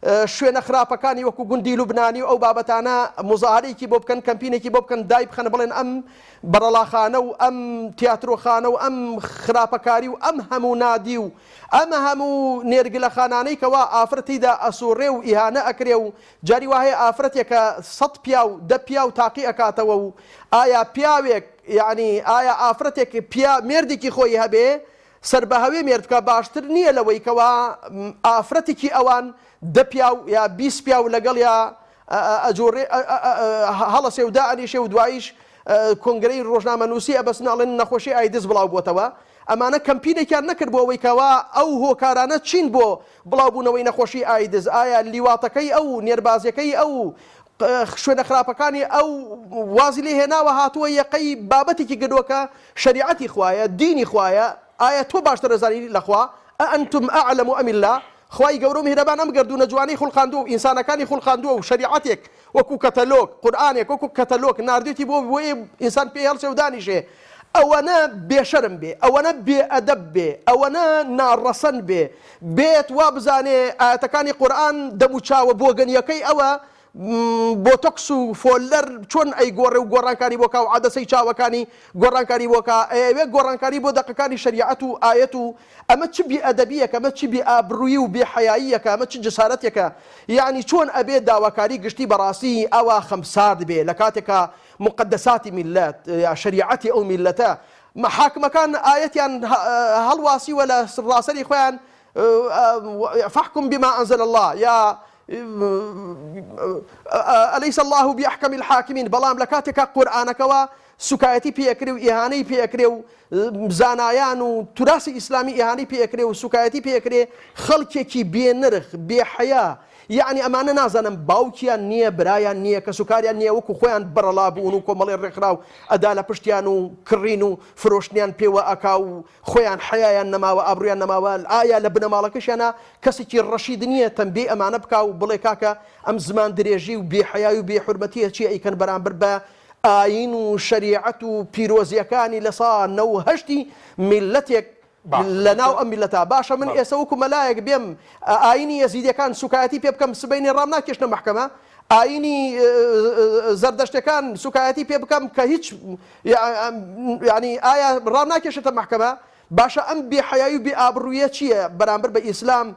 شوێنە خراپەکانی وەکو گوندی لوبنانی و ئەو بابەتانە مزاهرەیەکی بۆ بکەن کەمپینێکی بۆ بکەن دای بخەن بڵێن ئەم بەڕەڵاخانە و ئەم تیاترۆخانە و ئەم خراپەکاری و ئەم هەموو نادی و ئەم هەموو نێرگلەخانانەی کەوا ئافرەت تێیدا ئەسوڕێ و ئیهانە ئەکرێ و جاری وا هەیە ئافرەتێکە سەت پیاو دە پیاو تاقی ئەکاتەوە و ئایا پیاوێک یانی ئایا ئافرەتێک پیا مێردێکی خۆی هەبێ سەر بە هەوێ مێرد بکا باشتر نییە لەوەی کەوا ئافرەتێکی ئەوان دە پیاو یا 20 پیاو لەگەڵیا ئەجۆڕێ هەڵەسێ و دائەنیشێ و دواییش کۆنگرەی ڕۆژنامەنووسی ئەبەستن ئەڵێن نەخۆشی ئایدز بڵاو بۆتەوە ئەمانە کەمپینێکیان نەکرد بۆ ئەوەی کەوا ئەو هۆکارانە چین بۆ بڵاوبوونەوەی نەخۆشی ئایدز ئایا لیواتەکەی ئەو نێربازیەکەی ئەو شوێنە خراپەکانی ئەو وازی لێ هێناوە هاتووە یەقەی بابەتێکی گردووە کە شەریعەتی خوایە دینی خوایە ئایا تۆ باشتر ئەزانی لە خوا أأنتم أعلم أم الله خوای گەورە و میهرەبان ئەم گەردوونە جوانەی خوڵقاندووە و ئینسانەکانی خوڵقاندووە و شەریعەتێک وەکو کەتەلۆگ، قورئانێک وەکو کەتەلۆگ ناردوێتی بۆ بۆیە ئینسان پێی هەڵسێ و دانیشێ، ئەوەنە بێشەرم بێ، ئەوەنە بێ ئەدەب بێ، ئەوەنە ناڕەسەن بێ، بێت وا بزانێ ئایەتەکانی قورئان دەموچاوە بۆگەنییەکەی ئەوە بۆتۆکس و فۆلەر چۆن ئەیگۆڕێ و گۆڕانکاری بۆ کا و عەدەسەی چاوەکانی گۆڕانکاری بۆ کا، ئەیەوێ گۆڕانکاری بۆ دەقەکانی شەریعەت و ئایەت و ئەمە چ بێ ئەدەبییەکە، ئەمە چ بێ ئابڕوویی و بێ حەیاییەکە، ئەمە چ جەسارەتێکە، یەعنی چۆن ئەبێ داواکاری گشتی بەڕاستی ئاوا خەمسارد بێ لە کاتێکا موقەدەساتی میللەت یا شەریعەتی ئەو میللەتە حاکمەکان ئایەتیان هەڵواسیوە لە ڕاسەری خۆیان فاحکم بما انزل اللە یا الیس اللە باحکم الحاکمین بەڵام لە کاتێکا قورئانەکەوە سوکایەتی پێ ئەکرێ و ئیهانەی پێ ئەکرێ و زانایان و توراسی ئیسلامی ئیهانەی پێ ئەکرێ و سوکایەتی پێ ئەکرێ خەڵکێکی بێ نرخ بێ حەیا یەعنی ئەمانە نازانم باوکیان نییە برایان نییە کەسوکاریان نییە وەکو خۆیان بەڕەڵا بوون و کۆمەڵی ڕێکخراو ئەدا لە پشتیان و کڕین و فرۆشتنیان پێوە ئەکا و خۆیان حەیایان نەماوە ئابڕویان نەماوە ئایا لە بنەماڵەکەشیانا کەسێکی ڕەشید نییە تەمبێی ئەمانە بکا و بڵێ کاکە ئەم زمان درێژی و بێ حەیای و بێ حورمەتیە چیە ئەیکەن بەرامبەر بە ئایین و شەریعەت و پیرۆزیەکانی لە سا نەوهەشتی میللەتێک لە ناو ئەم میللەتە باشە من ئێسە وەکو مەلایەک بێم ئایینی یەزیدیەکان سوکایەتی پێ بکەم سبەینێ ڕام ناکێشنە مەحکەمە ئایینی زەردەشتەکان سوکایەتی پێ بکەم کە هیچ یعنی ئایا ڕام ناکێشێتە مەحکەمە باشە ئەم بێ حەیایی و بێ ئابڕوویە چییە بەرامبەر بە ئیسلام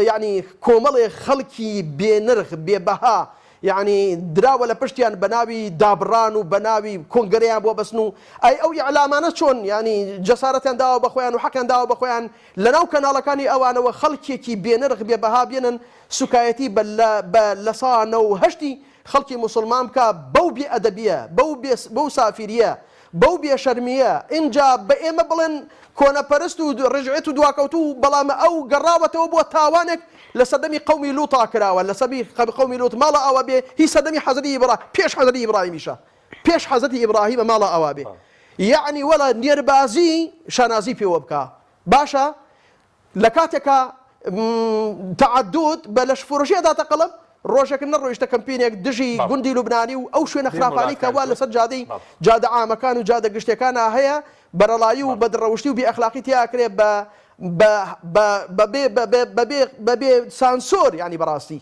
یەعنی کۆمەڵێ خەڵکی بێ نرخ بێ بەها یەعنی دراوە لە پشتیان بە ناوی دابڕان و بە ناوی کۆنگرەیان بۆ بەستن و ئەی ئەو ئیعلامانە چۆن یەعنی جەسارەتیان داوە بە خۆیان و حەقیان داوە بە خۆیان لە ناو کەناڵەکانی ئەوانەوە خەڵکێکی بێ نرخ بێ بەها بێنن سوکایەتی بە لە بە لە سا نەوهەشتی خەڵکی موسڵمان بکا بەو بێ ئەدەبیە بەو بێ بەو سافیریە بەو بێ شەرمییە ئینجا بە ئێمە بڵێن کۆنەپەرست و ڕەجعیت و دواکەوتوو بەڵام ئەو گەڕاوەتەوە بۆ تاوانێک لە سەردەمی قەومی لوطا کراوە لە سەمی قەومی لوط ماڵە ئاوا بێ هی سەردەمی حەزرەتی ئیبرا پێش حەزرەتی ئیبراهیمیشە پێش حەزرەتی ئیبراهیمە ماڵە ئاوا بێ یەعنی وەلا نێربازی شانازی پێوە بکا باشە لە کاتێکا تەعەدود بە لەشفرۆشی ئەداتە قەڵەم، ڕۆژێک نەڕۆیشتە کەمپینێک دژی گوندی لوبنانی و ئەو شوێنە خراپانەی کە وا لەسەر جادەی جادە عامەکان و جادە گشتیەکانا هەیە بەرەڵایی و بەدڕەوشتی و بێ ئەخلاقی تیا ئەکرێ بە بە بە بەبێ بەبێ بەبێ بەبێ سانسۆر یانی بەڕاستی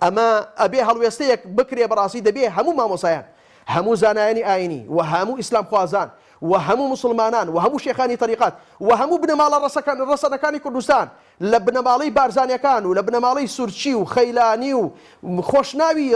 ئەمە ئەبێ هەڵوێستەیەک بکرێ بەڕاستی دەبێ هەموو مامۆسایان هەموو زانایانی ئاینی و هەموو ئیسلامخوازان. و هەموو موسڵمانان و هەموو شێخانی تەریقات و هەموو بنەماڵە ڕەسەکان ڕەسەنەکانی کوردستان لە بنەماڵەی بارزانیەکان و لە بنەماڵەی سورچی و خەیلانی و خۆشناوی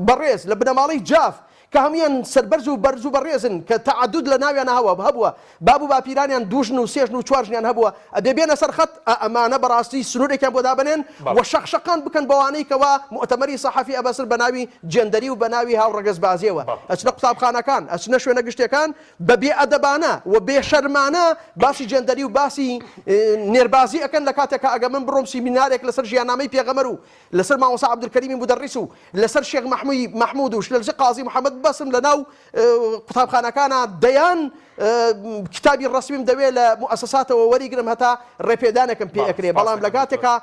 بەڕێز لە بنەماڵەی جاف کە هەموویان سەربەرز و بەرز و بەڕێزن کە تەعەدود لە ناویانا هەوە هەبووە باب و باپیرانیان دوو ژن و سێ ژن و چوار ژنیان هەبووە ئەبێ بێنە سەر خەت ئا ئەمانە بەڕاستی سنوورێکیان بۆ دابنێن و بەڵێ. شەق شەقان بکەن بەوانەی کەوا موئتەمەری سەحەفی ئەبەستن بە ناوی جێندەری و بە ناوی هاوڕەگەزبازیەوە بەڵێ. ئەچنە قوتابخانەکان ئەچنە شوێنە گشتیەکان بە بێ ئەدەبانە و بێ شەرمانە باسی جێندەری و باسی نێربازی ئەکەن لە کاتێکا ئەگەر من بڕۆم سیمینارێک لەسەر ژیاننامەی پێغەمبەر و لەسەر مامۆستا عەبدولکەریمی مودەڕیس و لەسەر شێخ مەحموی مەحمود و لەسەر قازی محەمەد ببەستم لە ناو قوتابخانەکانا دەیان کتابی ڕەسمیم دەوێ لە موئەسەساتەوە وەریگرم هەتا ڕێپێدانێکم پێ بەڵێ ئەکرێ سپاس بەڵام لە دەکەم دکتۆر. کاتێکا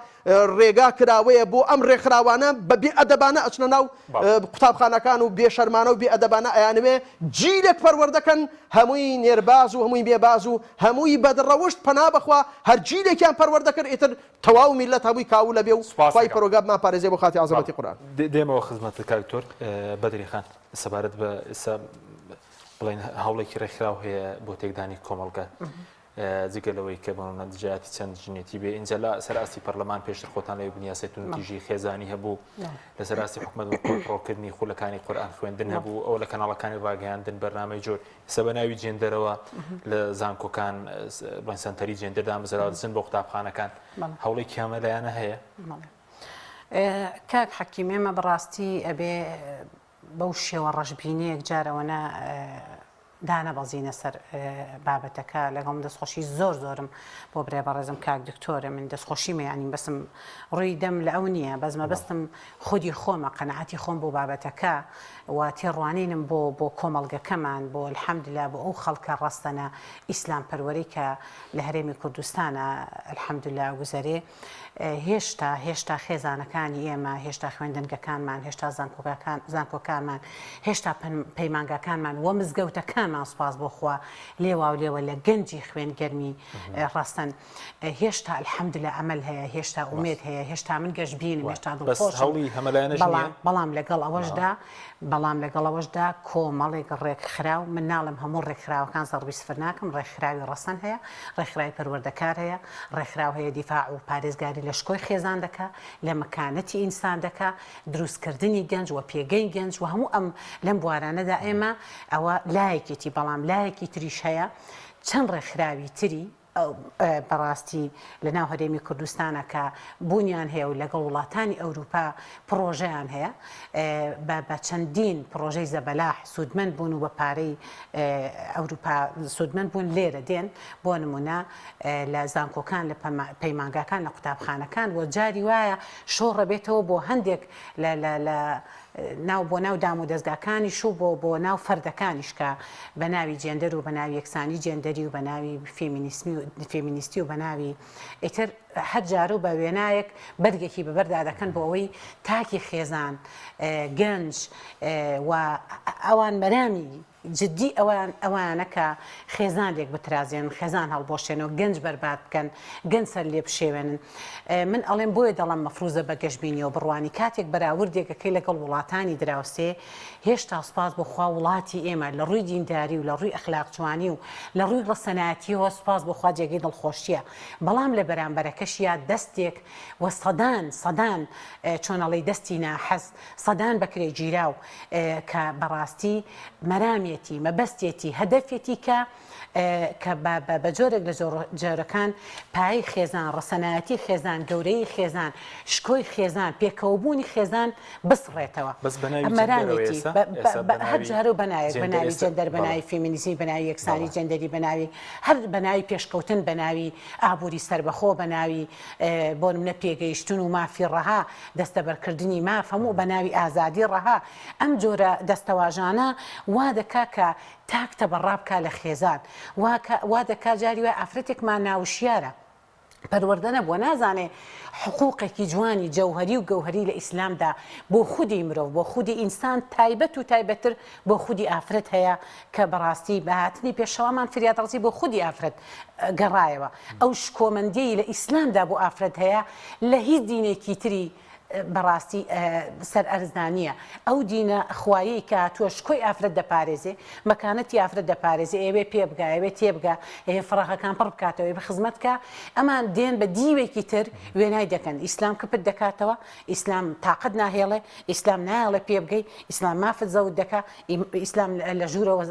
ڕێگا کراوەیە بۆ ئەم ڕێکخراوانە بە بێ ئەدەبانە ئەچنە ناو بەڵێ. قوتابخانەکان و بێ شەرمانە و بێ ئەدەبانە ئەیانەوێ جیلێک پەروەردە کەن هەمووی نێرباز و هەمووی مێباز و هەمووی بەدڕەوشت پەنا بەخوا هەر جیلێکیان پەروەردە کرد ئیتر تەواو میللەت هەمووی کاول ئەبێ و سوپاس خوای دەکەم. پەروەگار بمانپارێزێ بۆ خاتری بەڵێ عەزەمەتی قورئان. دێمەوە خزمەتت کاک دکتۆر بەدری خان سەبارەت بە ئێستا بڵێن هەوڵێکی ڕێکخراو هەیە بۆ تێکدانی کۆمەڵگە جگە لەوەی کە بۆنە دژایەتی چەند ژنێتی بێ ئینجا لە سەر ئاستی پەرلەمان پێشتر خۆتان لەوێ بوون یاسای توندوتیژی خێزانی هەبوو لەسەر ئاستی حکومەت بۆ کۆنتڕۆڵکردنی خولەکانی قورئان خوێندن هەبوو ئەو لە کەناڵەکانی ڕاگەیاندن بەرنامەی جۆر ئێستا بە ناوی جێندەرەوە لە زانکۆکان بڵێن سەنتەری جێندەر دامەزراوە دەچن بۆ قوتابخانەکان هەوڵێکی هەمەلایەنە هەیە. کاک حەکیم ئێمە بەڕاستی ئەبێ بەو شێوە ڕەشبینیە یەکجار ئەوەنە دانەبەزینە سەر بابەتەکە لەگەڵم دەستخۆشی زۆر زۆرم بۆ برای بەڕێزم کاک دکتۆرە من دەستخۆشیمە یانی بەسم ڕووی دەم لە ئەو نییە بەس مەبەستم خودی خۆمە قەناعەتی خۆم بۆ بابەتەکە و تێڕوانینم بۆ بۆ کۆمەڵگەکەمان بۆ الحمدلله بۆ ئەو خەڵکە ڕەستەنە ئیسلام پەروەری کە لە هەرێمی کوردستانە الحمدلله گوزەرێ هێشتا هێشتا خێزانەکانی ئێمە، هێشتا خوێندنگەکانمان، هێشتا زانکۆکان زانکۆکانمان، هێشتا پەیمانگاکانمان و مزگەوتەکانمان سوپاس بۆ خوا لێواولێوە لە گەنجی خوێن گەرمی ڕەسەن. هێشتا الحمدللە ئەمەل هەیە، هێشتا ئومێد هەیە، هێشتا من گەشبینم، هێشتا بەس دڵخۆشم. هەوڵی هەمەلایەنەش نییە؟ بەڵام بەڵام لەگەڵ ئەوەشدا بەڵام لەگەڵ ئەوەشدا کۆمەڵێک ڕێکخراو، من ناڵێم هەموو ڕێکخراوەکان زەڕبی سفر ناکەم، ڕێکخراوی ڕەسەن هەیە، ڕێکخراوی پەروەردەکار هەیە، ڕێکخراو هەیە دیفاع و پارێزگاری لە شکۆی خێزان دەکا، لە مەکانەتی ئینسان دەکا، دروستکردنی گەنج و پێگەی گەنج و هەموو ئەم لەم بوارانەدا ئێمە ئەوە لایەکێتی، بەڵام لایەکی تریش هەیە چەند ڕێکخراوی تری، بەڕاستی لە ناو هەرێمی کوردستانە کە بوونیان هەیە و لەگەڵ وڵاتانی ئەوروپا پڕۆژەیان هەیە بە چەندین پڕۆژەی زەبەلاح سوودمەند بوون و بە پارەی ئەوروپا سوودمەند بوون لێرە دێن بۆ نمونە لە زانکۆکان لە پەیمانگاکان لە قوتابخانەکان و جاری وایە شۆڕە بێتەوە بۆ هەندێک لە لە ناو بۆ ناو دام و دەزگاکانیش و بۆ بۆ ناو فەردەکانیش کە بە ناوی جێندەر و بە ناوی یەکسانی جێندەری و بە ناوی فێمینیسمی و فێمینیستی و بە ناوی ئیتر هەر جارە و بە وێنایەک بەرگێکی بەبەردا دەکەن بۆ ئەوەی تاکی خێزان گەنج و ئەوان مەرامی جدی ئەوان ئەوانە کە خێزان لێک بترازێنن، خێزان هەڵبوەشێنەوە، گەنج بەرباد بکەن، گەنج سەر لێ بشێوێنن. من ئەڵێم بۆیە دەڵێم مەفروزە بە گەشبینیەوە بڕوانی کاتێک بەراوردێک ئەکەی لەگەڵ وڵاتانی دراوسێ هێشتا سوپاس بۆ خوا وڵاتی ئێمە لە ڕووی دینداری و لە ڕووی ئەخلاق جوانی و لە ڕووی ڕەسەنایەتیەوە سوپاس بۆ خوا جێگەی دڵخۆشیە بەڵام لە بەرامبەرەکەشیا دەستێک و سەدان سەدان چۆن ئەڵێی دەستی ناحەز سەدان بەکرێگیراو کە بەڕاستی مەرامێتی، مەبەستێتی، هەدەفێتی کە کە بە بە جۆرێک لە جۆرەکان پایەی خێزان، ڕەسەنایەتی خێزان، گەورەیی خێزان، شکۆی خێزان، پێکەوەبوونی خێزان بسڕێتەوە. بەس بە ناوی جێندەرەوە مەرامێتی ئێستا؟ ئێستا بە هەر ناوی جارە و بە ناوێک، بە جێندەر ناوی ئێستا جێندەر، بە بەڵێ. ناوی فێمینیزمی، بە ناوی یەکسانی بەڵێ. جێندەری، بە ناوی هەر بە ناوی پێشکەوتن، بە ناوی ئابووری سەربەخۆ، بە ناوی بۆ نمونە پێگەیشتن و مافی ڕەها، دەستەبەرکردنی ماف، هەموو بە ناوی ئازادی ڕەها، ئەم جۆرە دەستەواژانە وا دەکا کە تاک تەبەڕا بکا لە خێزان، وا کە وا دەکا جاری وایە ئافرەتێکمان ناوشیارە، پەروەردە نەبووە، نازانێ حقوقێکی جوانی جەوهەری و گەوهەری لە ئیسلامدا بۆ خودی مرۆڤ، بۆ خودی ئینسان تایبەت و تایبەتتر بۆ خودی ئافرەت هەیە کە بەڕاستی بە هاتنی پێشەوامان فریادڕەسی بۆ خودی ئافرەت گەڕایەوە. ئەو شکۆمەندیەی لە ئیسلامدا بۆ ئافرەت هەیە لە هیچ دینێکی تری. بەڕاستی سەر ئەرزدا نییە. ئەو دینە خوایەی کە هاتووە شکۆی ئافرەت دەپارێزێ، مەکانەتی ئافرەت دەپارێزێ، ئەیەوێ پێ بگا، ئەیەوێ تێبگا، ئەیەوێ فەراغەکان پڕ بکاتەوە، ئەیەوێ خزمەت بکا، ئەمان دێن بە دیوێکی تر وێنای دەکەن. ئیسلام کپت دەکاتەوە، ئیسلام تاقەت ناهێڵێ، ئیسلام نایەڵێ پێ بگەی، ئیسلام مافت زەوت دەکا، ئیسلام لە ژوورەوە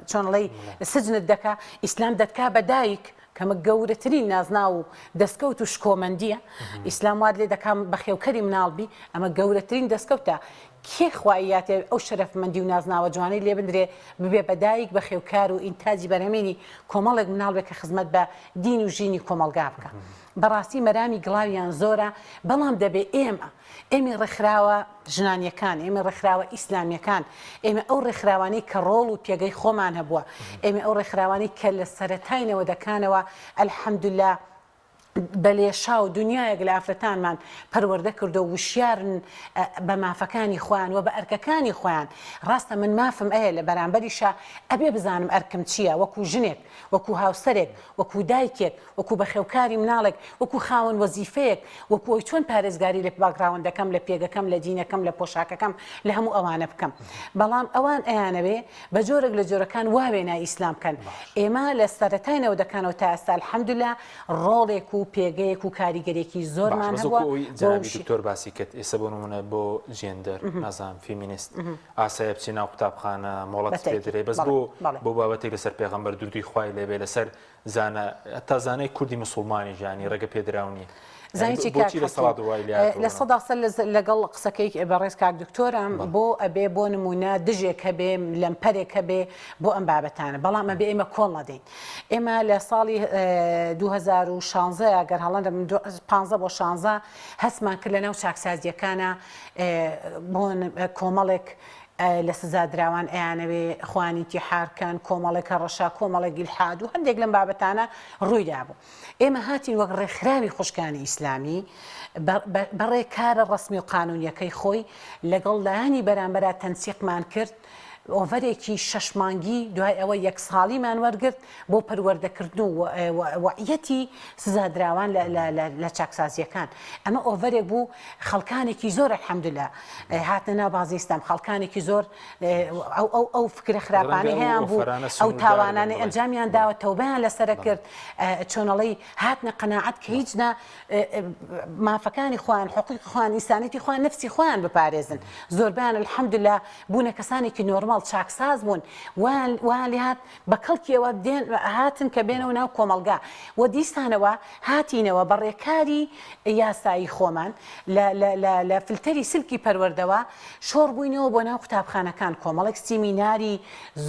چۆن ئەڵێی سجنت دەکا، ئیسلام دەتکا بە دایک، کەمە گەورەترین نازناو و دەستکەوت و شکۆمەندییە، ئیسلام وات لێ دەکا بەخێوکەری مناڵ بی، ئەمە گەورەترین دەستکەوتە، کێ خوا ئیاتێ ئەو شەرەفمەندی و نازناوە جوانەی لێ بندرێ ببێ بە دایک بەخێوکار و ئینتاجی بەرهەمێنی کۆمەڵێک مناڵ بێ کە خزمەت بە دین و ژینی کۆمەڵگا بکا. بەڕاستی مەرامی گڵاویان زۆرە، بەڵام دەبێ ئێمە، ئێمەی ڕێکخراوە ژنانیەکان، ئێمەی ڕێکخراوە ئیسلامیەکان، ئێمە ئەو ڕێکخراوانەی کە ڕۆڵ و پێگەی خۆمان هەبووە، ئێمە ئەو ڕێکخراوانەی کە لە سەرەتای نەوەدەکانەوە الحمدللە بە لێشاو دنیایەک لە ئافرەتانمان پەروەردە کردووە و وشیارن بە مافەکانی خۆیان و بە ئەرکەکانی خۆیان. ڕاستە من مافم ئەیە لە بەرامبەریشا ئەبێ بزانم ئەرکم چییە وەکو ژنێک، وەکو هاوسەرێک، وەکو دایکێک، وەکو بەخێوکاری مناڵێک، وەکو خاوەن وەزیفەیەک، وەکو ئەوەی چۆن پارێزگاری لە باکگراوندەکەم، لە پێگەکەم، لە دینەکەم، لە پۆشاکەکەم، لە هەموو ئەوانە بکەم. بەڵام ئەوان ئەیانەوێ بە جۆرێک لە جۆرەکان وا وێنای ئیسلام بکەن. ئێمە لە سەرەتای نەوەدەکانەوە تا ئێستا الحمدللە ڕۆڵێک و پێگەیەک و کاریگەریەکی باشە زۆرمان بەس هەبووە وەکو ئەوەی بۆ جەنابی وشی. دکتۆر باسی کرد ئێستا بۆ نموونە بۆ جێندەر نازانم فیمینست ئاسایە بچی ناو قوتابخانە مۆڵەت بە پێ تەئکید درێ بەس بەڵێ بۆ بەڵێ. بۆ بابەتێک لەسەر پێغەمبەر دروودی خوای لێ بێ لەسەر زانا هەتا زانای کوردی مسوڵمانیش یانی ڕێگە پێدراو نییە زانی چی کاک بۆچی دەسەڵات وای لێ لە سەدا سەد لەگەڵ قسەکەی بەڕێز کاک دکتۆرم بۆ ئەبێ بۆ نمونە دژێک هەبێ لەمپەرێک هەبێ بۆ ئەم بابەتانە بەڵام ئەبێ ئێمە کۆڵ نەدەین ئێمە لە ساڵی 2016 گەر هەڵە نەبم 15 بۆ 16 هەستمان کرد لە ناو چاکسازیەکانە بۆ کۆمەڵێک لە سزادراوان ئەیانەوێ خۆیان ئینتیحار کەن، کۆمەڵێک هەڕەشە، کۆمەڵێک ئیلحاد و هەندێک لەم بابەتانە ڕوویدابوو. ئێمە هاتین وەک ڕێکخراوی خوشکانی ئیسلامی بە ڕێکارە ڕەسمی و قانوونیەکەی خۆی لەگەڵ لایەنی بەرامبەرا تەنسیقمان کرد، ئۆڤەرێکی شەش مانگی دوای ئەوە یەک ساڵیمان وەرگرت بۆ پەروەردەکردن و وەعیەتی سزادراوان لە چاکسازیەکان. ئەمە ئۆڤەرێک بوو خەڵکانێکی زۆر الحمدللە هاتنە ناو بازی ئیسلام خەڵکانێکی زۆر ئەو ئەو ئەو فکرە خراپانەی هەیان بوو ئەو تاوانانەی ئەنجامیان داوە تەوبەیان لەسەرە کرد چۆنەڵی هاتنە قەناعەت کە هیچ نا مافەکانی خۆیان حقوقی خۆیان ئینسانیتی خۆیان نفسی خۆیان بپارێزن زۆربیان الحمدللە بوونە کەسانێکی نۆرماڵ چاکساز بوون وایان وایان لێهات بە کەڵکی ئەوە دێن هاتن کە بێنەوە ناو کۆمەڵگا و دیسانەوە هاتینەوە بە ڕێکاری یاسایی خۆمان لە لە لە لە فلتەری سلکی پەروەردەوە شۆڕ بووینەوە بۆ ناو قوتابخانەکان کۆمەڵێک سیمیناری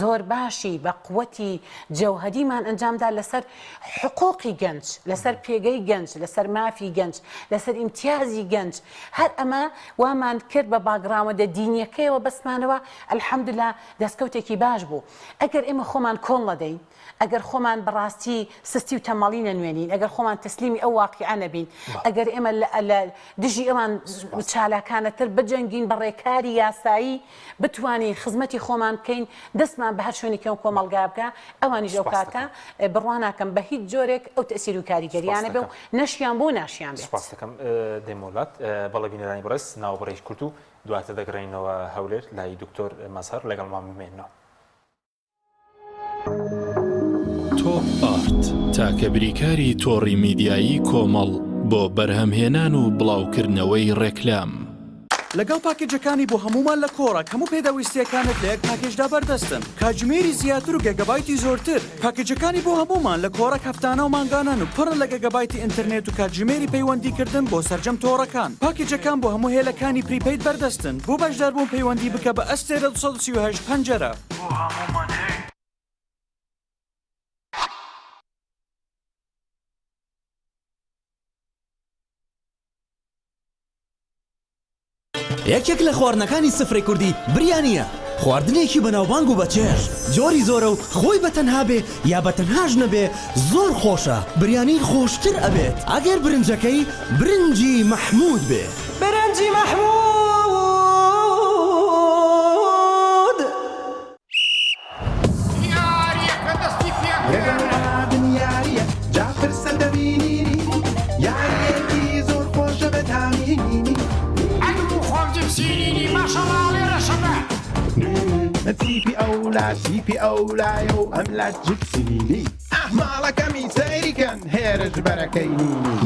زۆر باشی بە قوتی جەوهەریمان ئەنجامدا لەسەر حقوقی گەنج لەسەر پێگەی گەنج لەسەر مافی گەنج لەسەر ئیمتیازی گەنج هەر ئەمە وامان کرد بە باگڕاوەندە دینیەکەیەوە بەستمانەوە الحمدللە دەستکەوتێکی باش بوو ئەگەر ئێمە خۆمان کۆڵ نەدەین، ئەگەر خۆمان بە ڕاستی سستی و تەمەڵی نەنوێنین، ئەگەر خۆمان تەسلیمی ئەو واقیعە نەبین، ئەگەر ئێمە لە دژی ئەوان چالاکانەتر بجەنگین بە ڕێکاری یاسایی بتوانین خزمەتی خۆمان بکەین، دەستمان بە هەر شوێنێکی ئەم کۆمەڵگا بگا، ئەوانیش ئەو کاتە بڕوا ناکەم بە هیچ جۆرێک ئەو تەئسیر و کاریگەرییانە بێ و نەشیان بوو و ناشیان بێت. سوپاست دەکەم دێمۆلات. بەڵێ بینەرانی بەڕێز، ناوبڕێکی کورت و دواتر دەگەڕێینەوە هەولێر لای دکتۆر مەزهەر لەگەڵمان بمێنەوە. تۆپ ئارت تاکە بریکاری تۆڕی میدیایی کۆمەڵ بۆ بەرهەمهێنان و بڵاوکردنەوەی ڕێکلام. لەگەڵ پاکێجەکانی بۆ هەموومان لە کۆڕەک هەموو پێداویستییەکانت لە یەک پاکێجدا بەردەستن، کاتژمێری زیاتر و گێگابایتی زۆرتر. پاکێجەکانی بۆ هەموومان لە کۆڕەک هەفتانە و مانگانەن و پڕن لە گێگابایتی ئینتەرنێت و کاتژمێری پەیوەندیکردن بۆ سەرجەم تۆڕەکان. پاکێجەکان بۆ هەموو هێلەکانی prepaid بەردەستن. بۆ بەشداربوون پەیوەندی بکە بە ئەستێرە 238 پەنجەرە. بۆ هەموومان هەیە. یەکێک لە خواردنەکانی سفرەی کوردی بریانییە، خواردنێکی بەناوبانگ و بەچێژ، جۆری زۆرە و خۆی بە تەنها بێ یا بە تەنهاش نەبێ زۆر خۆشە، بریانی خۆشتر ئەبێت ئەگەر برنجەکەی برنجی مەحموود بێ. برنجی مەحموود. یاریەکە دەستی پێکرد. لەگەڵ یاریە جا پرسە دەبینینی یاریەکی زۆر خۆشە بەتامینی. جپسی نینی ماشەڵا ئەڵێ ڕەشەبا. تیپی ئەولا تیپی ئەولایە و ئەملا جپسی نینی. ئاه ماڵەکەمی سەیری کەن هێرش بەرەکەی نینی.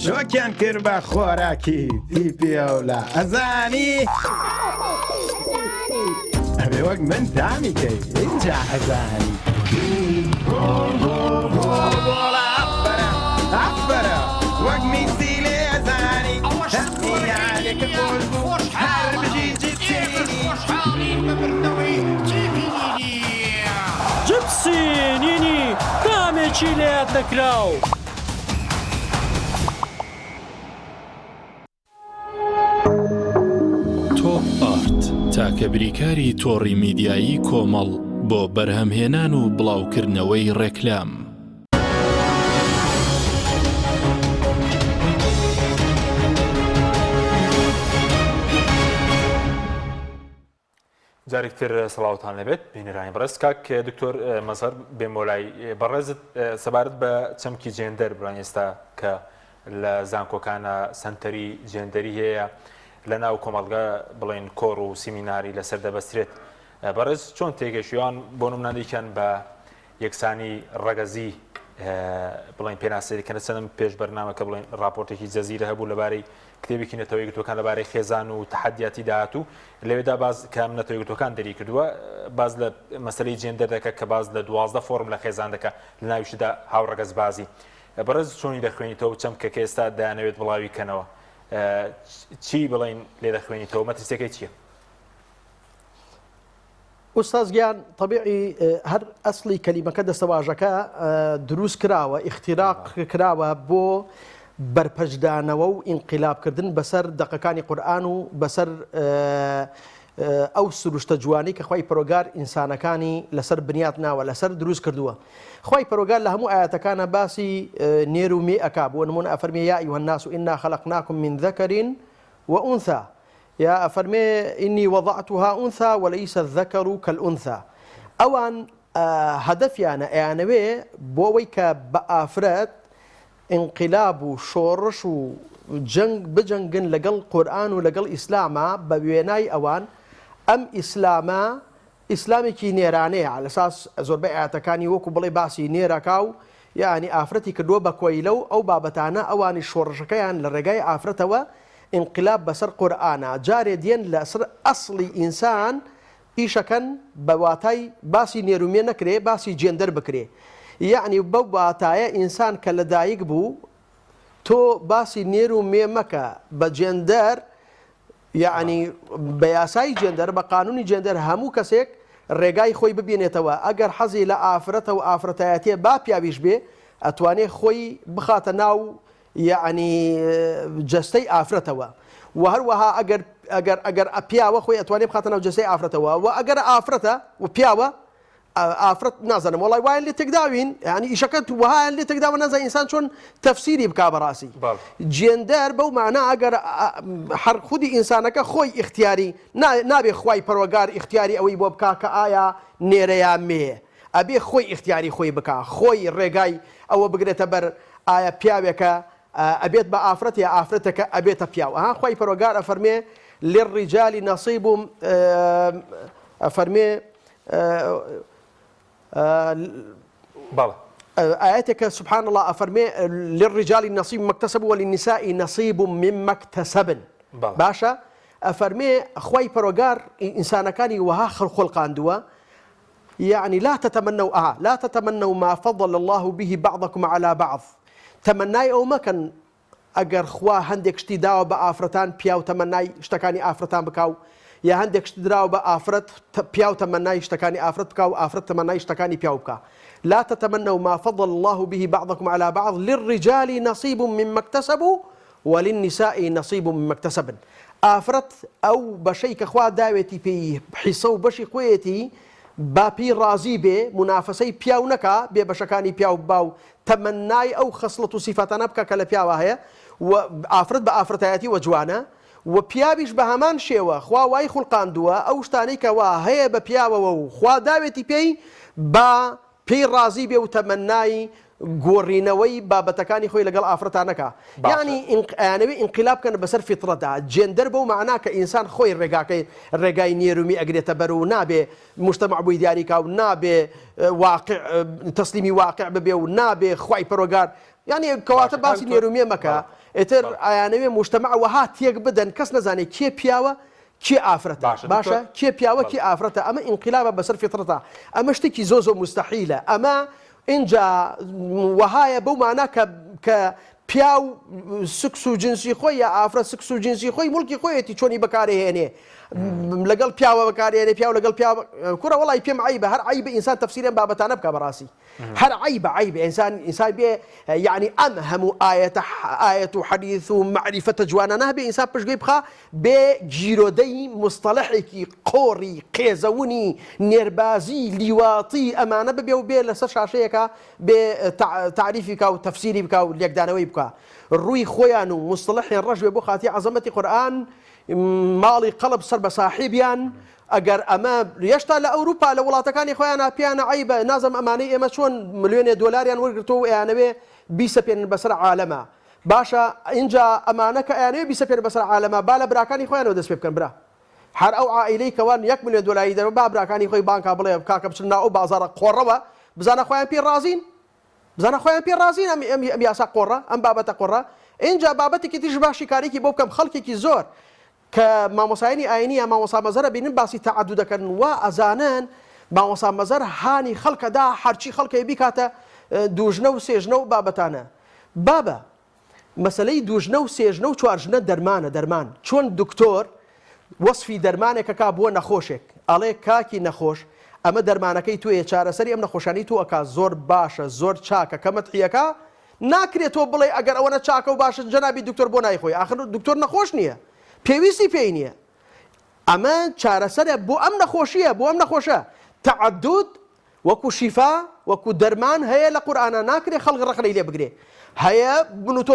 شۆکیان کرد بە خۆراکی تیپی ئەولا ئەزانی ئەبێ وەک من تامی کەی ئینجا ئەزانی. گۆڵ گۆڵ گۆڵ گۆڵە ئەفەرە ئەفەرە وەک میسی لێ ئەزانی ئەوەش سکۆرەکەی یاریەکە نینیە خۆش بوو هەر خۆشحاڵە بژی جپسی ئێمەش نینی. خۆشحاڵین بە بردنەوەی تیپی نینی. جپسی نینی تامێکی لەیاد نەکراو. تۆپ ئارت، تاکە بریکاری تۆڕی میدیایی کۆمەڵ بۆ بەرهەمهێنان و بڵاوکردنەوەی ڕێکلام. جارێک تر سڵاوتان لەبێت بینەرانی بەڕێز کاک دکتۆر مەزهەر بێمۆلای بەڕێزت سەبارەت بە چەمکی جێندەر بڵێن ئێستا کە لە زانکۆکانە سەنتەری جێندەری هەیە لە ناو کۆمەڵگە بڵێن کۆڕ و سیمیناری لەسەر دەبەسترێت بەڕێز چۆن تێگەشیوان بۆ نمونانێکیان بە یەکسانی ڕەگەزی بڵێن پێناسەی دەکەن چەندم پێش بەرنامەکە بڵێن راپۆرتێکی جەزیرە هەبوو لەبارەی کتێبێکی نەتەوە یەکگرتووەکان لەبارەی خێزان و تەحەدیاتی داهاتوو لەوێدا باز کە نەتەوە یەکگرتووەکان دەری کردووە باز لە مەسەلەی جێندەر دەکە کە باز لە 12 فۆرم لە خێزان دەکە لە ناویشدا هاوڕەگەزبازی بەڕێز چۆنی دەخوێنیتەوە چەمکە کە ئێستا دەیانەوێت بڵاوی کەنەوە چی بڵین لێ دەخوێنیتەوە مەترسیەکەی چییە؟ ئوستاز گیان تەبیعی هەر ئەسڵی کەلیمەکە دەستەواژەکە دروست کراوە ئیختیراق کراوە بۆ بەرپەرچدانەوە و ئینقیلاب کردن بەسەر دەقەکانی قورئان و بەسەر ئەو سروشتە جوانی کە خوای پەرۆگار ئینسانەکانی لەسەر بنیات ناوە لەسەر دروست کردووە خوای پەرۆگار لە هەموو ئاەتەکانە باسی نێر و مێ ئەکا بۆ نمونە ئەفەرمێ یا أيها الناس إنا خلقناكم من ذكر وأنثى یا ئەفەرمێ، انی وضعتها انثی ولیس الذکر کالانثی، ئەوان هەدەفیانە ئەیانەوێ بۆ ئەوەی کە بە ئافرەت ئینقیلاب و شۆڕش و جەنگ بجەنگن لەگەڵ قورئان و لەگەڵ ئیسلاما بە وێنای ئەوان ئەم ئیسلامە ئیسلامێکی نێرانەیە عەلەساس زۆربەی ئایەتەکانی وەکو بڵێی باسی نێرەکا و یەعنی ئافرەتی کردووە بە کۆیلە و ئەو بابەتانە ئەوانیش شۆڕشەکەیان لە ڕێگای ئافرەتەوە ئینقلاب بەسەر قورئانا جارێ دێن لەسەر ئەسڵی ئینسان ئیشەکەن بە واتای باسی نێرو مێ نەکرێ باسی جێندەر بکرێ یەعنی بەو واتایە ئینسان کە لەدایک بوو تۆ باسی نێر و مێ مەکە بە جێندەر یەعنی بە یاسای جێندەر بە قانونی جێندەر هەموو کەسێک ڕێگای خۆی ببینێتەوە ئەگەر حەزی لە ئافرەتە و ئافرەتایەتیە با پیاویش بێ ئەتوانێ خۆی بخاتە ناو یەعنی جەستەی ئافرەتەوە و هەروەها ئەگەر ئەگەر ئەگەر پیاوە خۆی ئەتوانێ بخاتە ناو جەستەی ئافرەتەوە و ئەگەر ئافرەتە و پیاوە ئافرەت نازانم وەڵای وایان لێ تێکداوین یانی ئیشەکە وەهایان لێ تێکداوە نازانم ئینسان چۆن تەفسیری بکا بەڕاستی جێندەر بەو مانا ئەگەر هەر خودی ئینسانەکە خۆی ئیختیاری نابێ خوای پەروەگار ئیختیاری ئەوەی بۆ بکا کە ئایا نێرە یا مێ ئەبێ خۆی ئیختیاری خۆی بکا خۆی ڕێگای ئەوە بگرێتە بەر ئایا پیاوێکە ئەبێت بە ئافرەت یا ئافرەتێکە ئەبێتە پیاو ئەها خوای پەروەگار ئەفەرمێ للرجال نصیب ئەفەرمێ بەڵێ. ئایەتێکە سبحان اللە ئەفەرمێ للرجال نصیب مما اکتسبوا وللنساء نصیب مما اکتسبن باشە ئەفەرمێ خوای پەروەگار ئینسانەکانی وەها خڵقاندووە یەعنی لا تتمنوا ئا لا تتمنوا ما فضل اللە به بعضکم علی بعض تەمەنای ئەوە مەکەن ئەگەر خوا هەندێک شتی داوە بە ئافرەتان پیاو تەمەنای شتەکانی ئافرەتان بکا و یا هەندێک شت دراوە بە ئافرەت پیاو تەمەنای شتەکانی ئافرەت بکا و ئافرەت تەمەنای شتەکانی پیاو بکا لا تتمنوا ما فضل اللە به بعضکم علی بعض للرجال نصیب مما اکتسبوا وللنساء نصیب مما اکتسبن ئافرەت ئەو بەشەی کە خوا داوێتی پێی حیسە و بەشی خۆیەتی با پێی ڕازی بێ مونافەسەی پیاو نەکا بێ بەشەکانی پیاو ببا و تەمەنای ئەو خەسڵەت و سیفاتانە بکا کە لە پیاوا هەیە و ئافرەت بە ئافرەتایەتی وە جوانە و پیاویش بە هەمان شێوە خوا وای خوڵقاندووە ئەو شتانەی کە وا هەیە بە پیاوەوە و خوا داوێتی پێی با پێی ڕازی بێ و تەمەنای. گۆڕینەوەی بابەتەکانی خۆی لەگەڵ ئافرەتا نەکا باشە. یانی ئەیانەوێ ئینقیلاب بکەن بەسەر فیتڕەتا جێندەر بەو مەعنا کە ئینسان خۆی ڕێگاکەی ڕێگای نێر و می ئەگرێتە بەر و نابێ موجتەمەع بۆی دیاری کا و نابێ واقع تەسلیمی واقع ببێ و نابێ خوای پەروەگار یانی کەواتە باشە کاک باسی دکتۆر نێر و مێ مەکە بەڵێ ئیتر بەڵێ. ئەیانەوێ موجتەمەع وەها تێک بدەن کەس نەزانێ کێ پیاوە کێ ئافرەتە باشە باشە دکتۆر کێ پیاوە بەڵێ. کێ ئافرەتە ئەمە ئینقیلابە بەسەر فیتڕەتا ئەمە شتێکی زۆر زۆر موستەحیلە ئەمە ئینجا وەهایە بەو مانا کە کە پیاو سکس و جنسی خۆی یا ئافرەت سکس و جنسی خۆی موڵکی خۆیەتی چۆنی بەکارێهێنێ لەگەڵ پیاوە بەکارێنێ پیاو لەگەڵ پیاو کوڕە وەڵی پێم عیبە هەر عیبە ئینسان تەفسیری ئەم بابەتانە بکە بەڕاستی هەر عیبە عیبە ئینسان ئینسان بێ یعنی ئەم هەموو ئایەتە ئایەت و حەدیث و مەعریفەتە جوانانە هەبێ ئینسان پشتگوێی بخا بێ گیرۆدەی موستەڵەحێکی قۆڕی قێزەونی نێربازی لیواطی ئەمانە ببێ و بێ لەسەر شاشەیەکا بێ تەعریفی بکا و تەفسیری بکا و لێکدانەوەی بکا ڕووی خۆیان و موستەڵەحیان ڕەش بێ بۆ خاتری عەزەمەتی قورئان ماڵی قەڵب سەر بە ساحیبیان ئەگەر ئەمە یەشتا لە ئەوروپا لە وڵاتەکانی خۆیانا پێیانە عەیبە نازم ئەمانەی ئێمە چۆن ملیۆنێ دۆلاریان وەرگرتووە و ئەیانەوێ بیسەپێنن بەسەر عالەما باشە ئینجا ئەمانە کە ئەیانەوێ بیسەپێنن بەسەر عالەما با لە براکانی خۆیانەوە دەست پێ بکەن برا هەر ئەو عائیلەی کەوا یەک ملیۆن دۆلاری دەرەوە با براکانی خۆی بانکا بڵێ کاکە بچن ناو ئەو بازاڕە قۆڕەوە بزانە خۆیان پێی ڕازین بزانە خۆیان پێ ڕازین ئەم ئەم ئەم یاسا قۆڕە ئەم بابەتە قۆڕە ئینجا بابەتێکی تریش با شیکاریکی بۆ بکەم خەڵکێکی زۆر کە مامۆسایانی ئاینی یا مامۆسا مەزەر ئەبینن باسی تەعەدود دەکەن وا ئەزانن مامۆسا مەزەر هانی خەڵکە دا هەرچی خەڵکەیە بیکاتە دووژنە و سێژنە و بابەتانە بابە مەسەلەی دووژنە و سێژنە و چوارژنە دەرمانە دەرمان چۆن دکتۆر وەسفی دەرمانێک ئەکا بۆ نەخۆشێک ئەڵێ کاکی نەخۆش ئەمە دەرمانەکەی تۆیە چارەسەری ئەم نەخۆشانی تۆ ئەکا زۆر باشە زۆر چاکە کە مەدحی ئەکا ناکرێ تۆ بڵێی ئەگەر ئەوەنە چاکە و باشە جەنابی دکتۆر بۆ نایخۆی ئاخر دکتۆر نەخۆش نییە پێویستی پێی نییە ئەمە چارەسەرە بۆ ئەم نەخۆشیە بۆ ئەم نەخۆشە تەعەدود وەکو شیفا وەکو دەرمان هەیە لە قورئانا ناکرێ خەڵک ڕەخنەی لێ بگرێ هەیە من و تۆ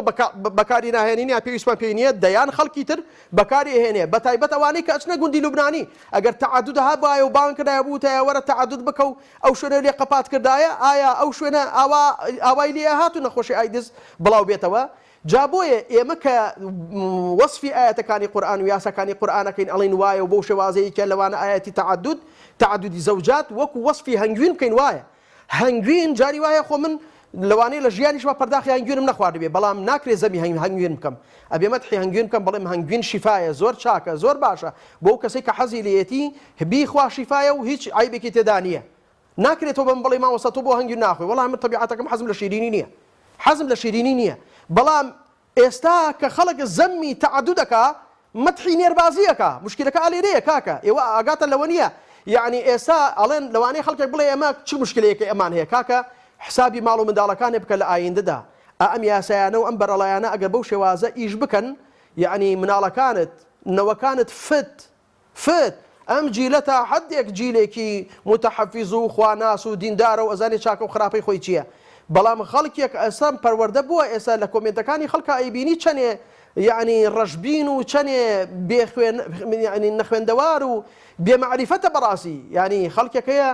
بەکاری ناهێنین یا پێویستمان پێی نییە دەیان خەڵکی تر بەکاری ئەهێنێ بەتایبەت ئەوانەی کە ئەچنە گوندی لوبنانی ئەگەر تەعەدود هەبایە و بانگ کردایە بوتایە وەرە تەعەدود بکە و ئەو شوێنەی لێ قەپات کردایە ئایا ئەو شوێنە ئاوا ئاوای لێ ئەهات و نەخۆشی ئایدز بڵاو بێتەوە جا بۆیە ئێمە کە وەسفی ئایەتەکانی قورئان و یاساکانی قورئان ئەکەین ئەڵێین وایە و بەو شێوازەی کە لەوانە ئایەتی تەعەدود تەعەدودی زەوجات وەکو وەسفی هەنگوین بکەین وایە هەنگوین جاری وایە خۆ من لەوانەیە لە ژیانیشما پەرداخی هەنگوینم نەخواردبێ بەڵام ناکرێ زەمی هەنگوین بکەم ئەبێ مەدحی هەنگوین بکەم بەڵێم هەنگوین شیفایە زۆر چاکە زۆر باشە بۆ ئەو کەسەی کە حەزی لێیەتی بیخوا شیفایە و هیچ عەیبێکی تێدا نییە ناکرێ تۆ بەم بڵێی مامۆستا تۆ بۆ هەنگوین ناخۆی وەڵا من تەبیعەتەکەم حەزم لە شیرینی نییە حەزم لە شیرینی نییە بەڵام ئێستا کە خەڵک زەمی تەعەدود ئەکا مەدحی نێربازی ئەکا موشکیلەکە ئالێرەیە کاکە ئێوە ئاگاتان لەوە نییە یەعنی ئێستا ئەڵێن لەوانەیە خەڵکێک بڵێ ئێمە چ موشکیلەیەکە ئەمان هەیە کاکە حسابی ماڵ و منداڵەکانێ بکە لە ئایندەدا ئا ئەم یاسایانە و ئەم بەرەڵایانە ئەگەر بەو شێوازە ئیش بکەن یەعنی مناڵەکانت نەوەکانت فت فت، ئەم جیلە تا حەدێک جیلێکی موتەحەفیز و خواناس و دیندارە و ئەزانێ چاکە و خراپەی خۆی چیە بەڵام خەڵکێک ئێستا پەروەردە بووە ئێستا لە کۆمێنتەکانی خەڵکا ئەیبینی چەنێ یەعنی ڕەشبین و چەنێ بێ خوێن یەعنی نەخوێندەوار و بێ مەعریفەتە بەڕاستی یەعنی خەڵکێک هەیە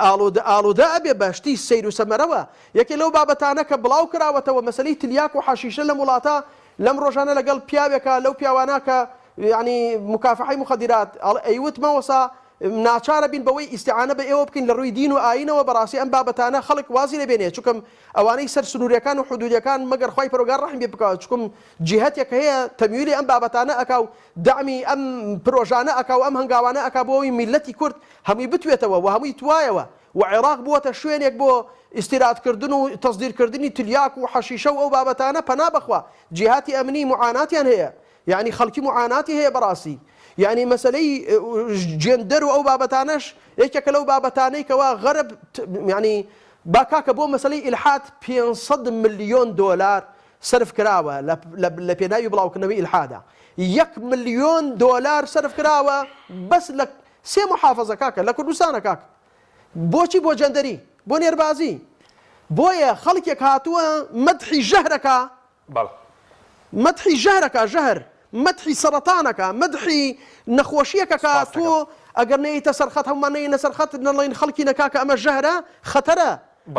ئاڵۆدە ئاڵۆدە ئەبێ بە شتی سەیر و سەمەرەوە یەکێ لەو بابەتانە کە بڵاو کراوەتەوە مەسەلەی تلیاک و حەشیشە لەم وڵاتە لەم ڕۆژانە لەگەڵ پیاوێکا لەو پیاوانە کە یانی مکافحەی موخەدیرات ئەڵێ ئەیوت مامۆستا ناچارە بین بەوەی ئیستیعانە بە ئێوە بکەین لە ڕووی دین و ئایینەوە بەڕاستی ئەم بابەتانە خەڵک وازی لێ بێنێ چونکم ئەوانەی سەر سنوورەکان و حدودەکان مەگەر خوای پەروەگار ڕەحم پێ بکا چونکم جیهەتێک هەیە تەمویلی ئەم بابەتانە ئەکا و دەعمی ئەم پرۆژانە ئەکا و ئەم هەنگاوانە ئەکا بۆ ئەوەی میللەتی کورد هەمووی بتوێتەوە و هەمووی توایەوە و عێراق بووەتە شوێنێک بۆ ئیستیرادکردن و تەسدیرکردنی تلیاک و حەشیشە و ئەو بابەتانە پەنا بەخوا جیهاتی ئەمنی موعاناتیان هەیە یەعنی خەڵکی موعاناتی هەیە بەڕاستی یەعنی مەسەلەی جێندەر و ئەو بابەتانەش یەکێکە لەو بابەتانەی کەوا غەرب یەعنی با کاکە بۆ مەسەلەی ئیلحاد 500 ملیۆن دۆلار سەرف کراوە لە پێناوی بڵاوکردنەوەی ئیلحادا یەک ملیۆن دۆلار سەرف کراوە بەس لە سێ محافظە کاکە لە کوردستانە کاکە بۆچی بۆ جەندەری بۆ نێربازی بۆیە خەڵکێک هاتووە مەدحی ژەهرەکە بەڵێ. مەدحی ژەهر ئەکا ژەهر مەدحی سەڕەتان ئەکا مەدحی نەخۆشیەک ئەکا سوپاست تۆ دەکەم. ئەگەر نەیەیتە سەر خەت هەموومان نەیەینە سەر خەت نەڵێین خەڵکینە کاکە ئەمە ژەهرە خەتەرە.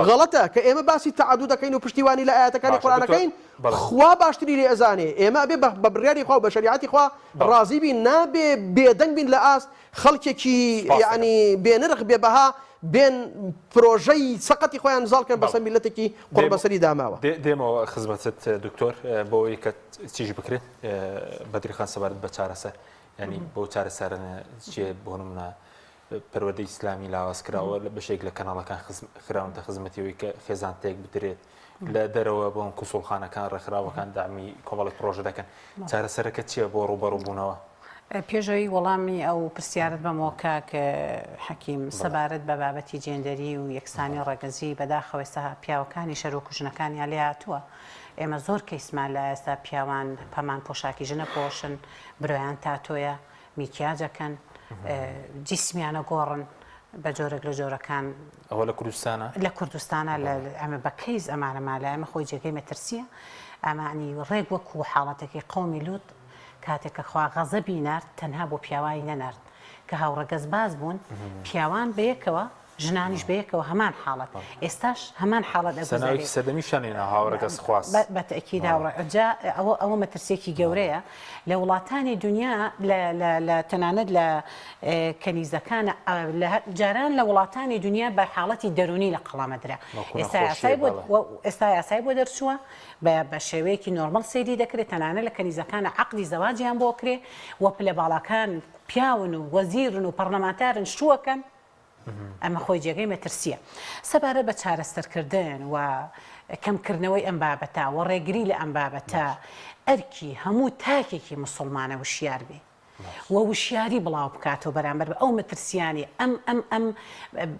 غەڵەتە کە ئێمە باسی تەعەدود ئەکەین و پشتیوانی لە ئایەتەکانی باشە قورئان دکتۆر ئەکەین بەڵێ. خوا باشتری لێ ئەزانێ ئێمە ئەبێ بە بە بڕیاری خوا و بە شەریعەتی خوا بەڵێ. ڕازی بین نابێ بێدەنگ بین لە ئاست خەڵکێکی سوپاس دەکەم. یەعنی بێ نرخ بێ بەها بێن پرۆژەی سەقەتی خۆیان زاڵ کەن بەڵێ. بەسەر میللەتێکی دێم قوڕبەسەری داماوە. دێ دێمەوە خزمەتت دکتۆر بۆ ئەوەی کە چیش بکرێت بەدریخان سەبارەت بە چارەسەر یانی بۆ چارەسەرانە چیە بۆ نمونە پەروەردەی ئیسلامی لاواز کراوە لە بەشێک لە کەناڵەکان خراونەتە خزمەتی ئەوەی کە خێزان تێک بدرێت لە دەرەوە بۆ کونسوڵخانەکان ڕێکخراوەکان دامی کۆمەڵێک پرۆژە دەکەن چارەسەرەکە چییە بۆ ڕووبەڕووبوونەوە؟ پێشەوەی وەڵامی ئەو پرسیارت بەمەوە کاک حەکیم سەبارەت بە بابەتی جێندەری و یەکسانی ڕەگەزی بەداخەوە ئێستا پیاوەکانی شەرۆک و ژنەکانیان لێ هاتووە ئێمە زۆر کەیسمان لە ئێستا پیاوان پەمان پۆشاکی ژنە پۆشن برۆیان تاتۆیە میکیاج ئەکەن جیسمیان ئەگۆڕن بە جۆرێک لە جۆرەکان. ئەوە لە کوردستانە؟ لە کوردستانە لە ئەمە بە کەیس ئەمانەمان لای ئەمە خۆی جێگەی مەترسیە ئەمانی ڕێک وەکو حاڵەتەکەی قەومی لوط کاتێک کە خوا غەزەبی نارد تەنها بۆ پیاوانی نەنارد کە هاوڕەگەزباز بوون پیاوان بەیەکەوە ژنانیش بەیەکەوە هەمان حاڵەت ئێستاش هەمان حاڵەت ئەگوزەرێ. سەناوێکی سەردەمیشیان هێنا هاوڕەگەزخواز. بە تەئکید هاوڕە جا ئەوە ئەوە مەترسیەکی گەورەیە لە وڵاتانی دنیا لە لە لە تەنانەت لە کەنیزەکان لە جاران لە وڵاتانی دنیا بە حاڵەتی دەروونی لە قەڵەم ئەدرا وەکو ئێستا نەخۆشییە یاسای بۆ بەڵێ. ئێستا یاسای بۆ دەرچووە بە بە شێوەیەکی نۆرمەڵ سەیری دەکرێت تەنانەت لە کەنیزەکانە عەقدی زەواجیان بۆ ئەکرێ و پلە باڵاکان پیاون و وەزیرن و پەڕلەمانتارن شووەکەن ئەمە خۆی جێگەی مەترسییە. سەبارەت بە چارەسەرکردن و کەمکردنەوەی ئەم بابەتە و ڕێگری لە ئەم بابەتە، ئەرکی هەموو تاکێکی موسڵمانە وشیار بێ و وشیاری بڵاو بکاتەوە بەرامبەر بە ئەو مەترسیانەی ئەم ئەم ئەم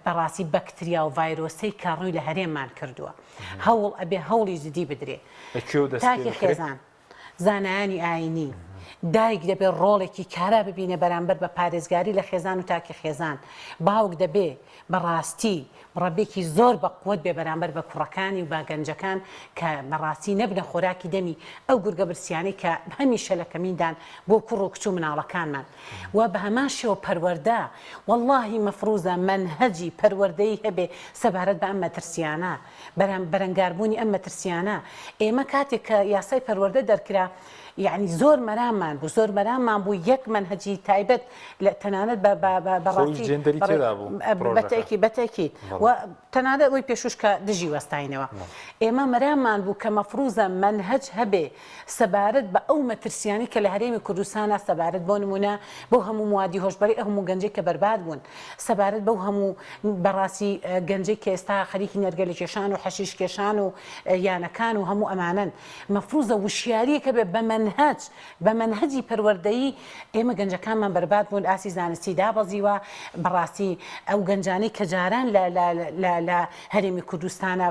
بەڕاستی بەکتریا و ڤایرۆسەی کە ڕووی لە هەرێممان کردووە. هەوڵ ئەبێ هەوڵی جدی بدرێ. لە کوێوە دەست پێ تاکی بکرێ؟ خێزان. زانایانی ئایینی، دایک دەبێ ڕۆڵێکی کارا ببینێ بەرامبەر بە پارێزگاری لە خێزان و تاکی خێزان، باوک دەبێ بە ڕاستی مڕەبێکی زۆر بە قوەت بێ بەرامبەر بە کوڕەکانی و بە گەنجەکان کە بە ڕاستی نەبنە خۆراکی دەمی ئەو گورگە برسیانەی کە هەمیشە لە کەمیندان بۆ کوڕ و کچ و مناڵەکانمان و بە هەمان شێوە پەروەردە وەڵاهی مەفروزە مەنهەجی پەروەردەیی هەبێ سەبارەت بە ئەم مەترسیانە. بەرەنگاربوونی ئەم مەترسیانە، ئێمە کاتێک کە یاسای پەروەردە دەرکرا یەعنی زۆر مەراممان بوو، زۆر مەراممان بوو یەک مەنهەجی تایبەت لە تەنانەت بە بە بە بە خۆی ڕاستی جێندەری بەڕێ تێدا بوو بە پرۆژەکە. تەئکید بە تەئکید بەڵێ. و تەنانەت ئەوەی پێشووش کە دژی وەستاینەوە ئێمە مەراممان بوو کە مەفروزە مەنهەج هەبێ سەبارەت بە ئەو مەترسیانەی کە لە هەرێمی کوردستانا سەبارەت بۆ نموونە بەو هەموو موادی هۆشبەری ئەو هەموو گەنجەی کە بەرباد بوون سەبارەت بەو هەموو بەڕاستی گەنجەی کە ئێستا خەریکی نێرگەلە کێشان و حەشیش کێشان و یانەکان و هەموو ئەمانەن مەفروزە وشیاریەک هەبێ بە مەنهەج بە مەنهەجی پەروەردەیی ئێمە گەنجەکانمان بەرباد بوون ئاستی زانستی دابەزیوە بەڕاستی ئەو گەنجانەی کە جاران لە لە لە لە هەرێمی کوردستانە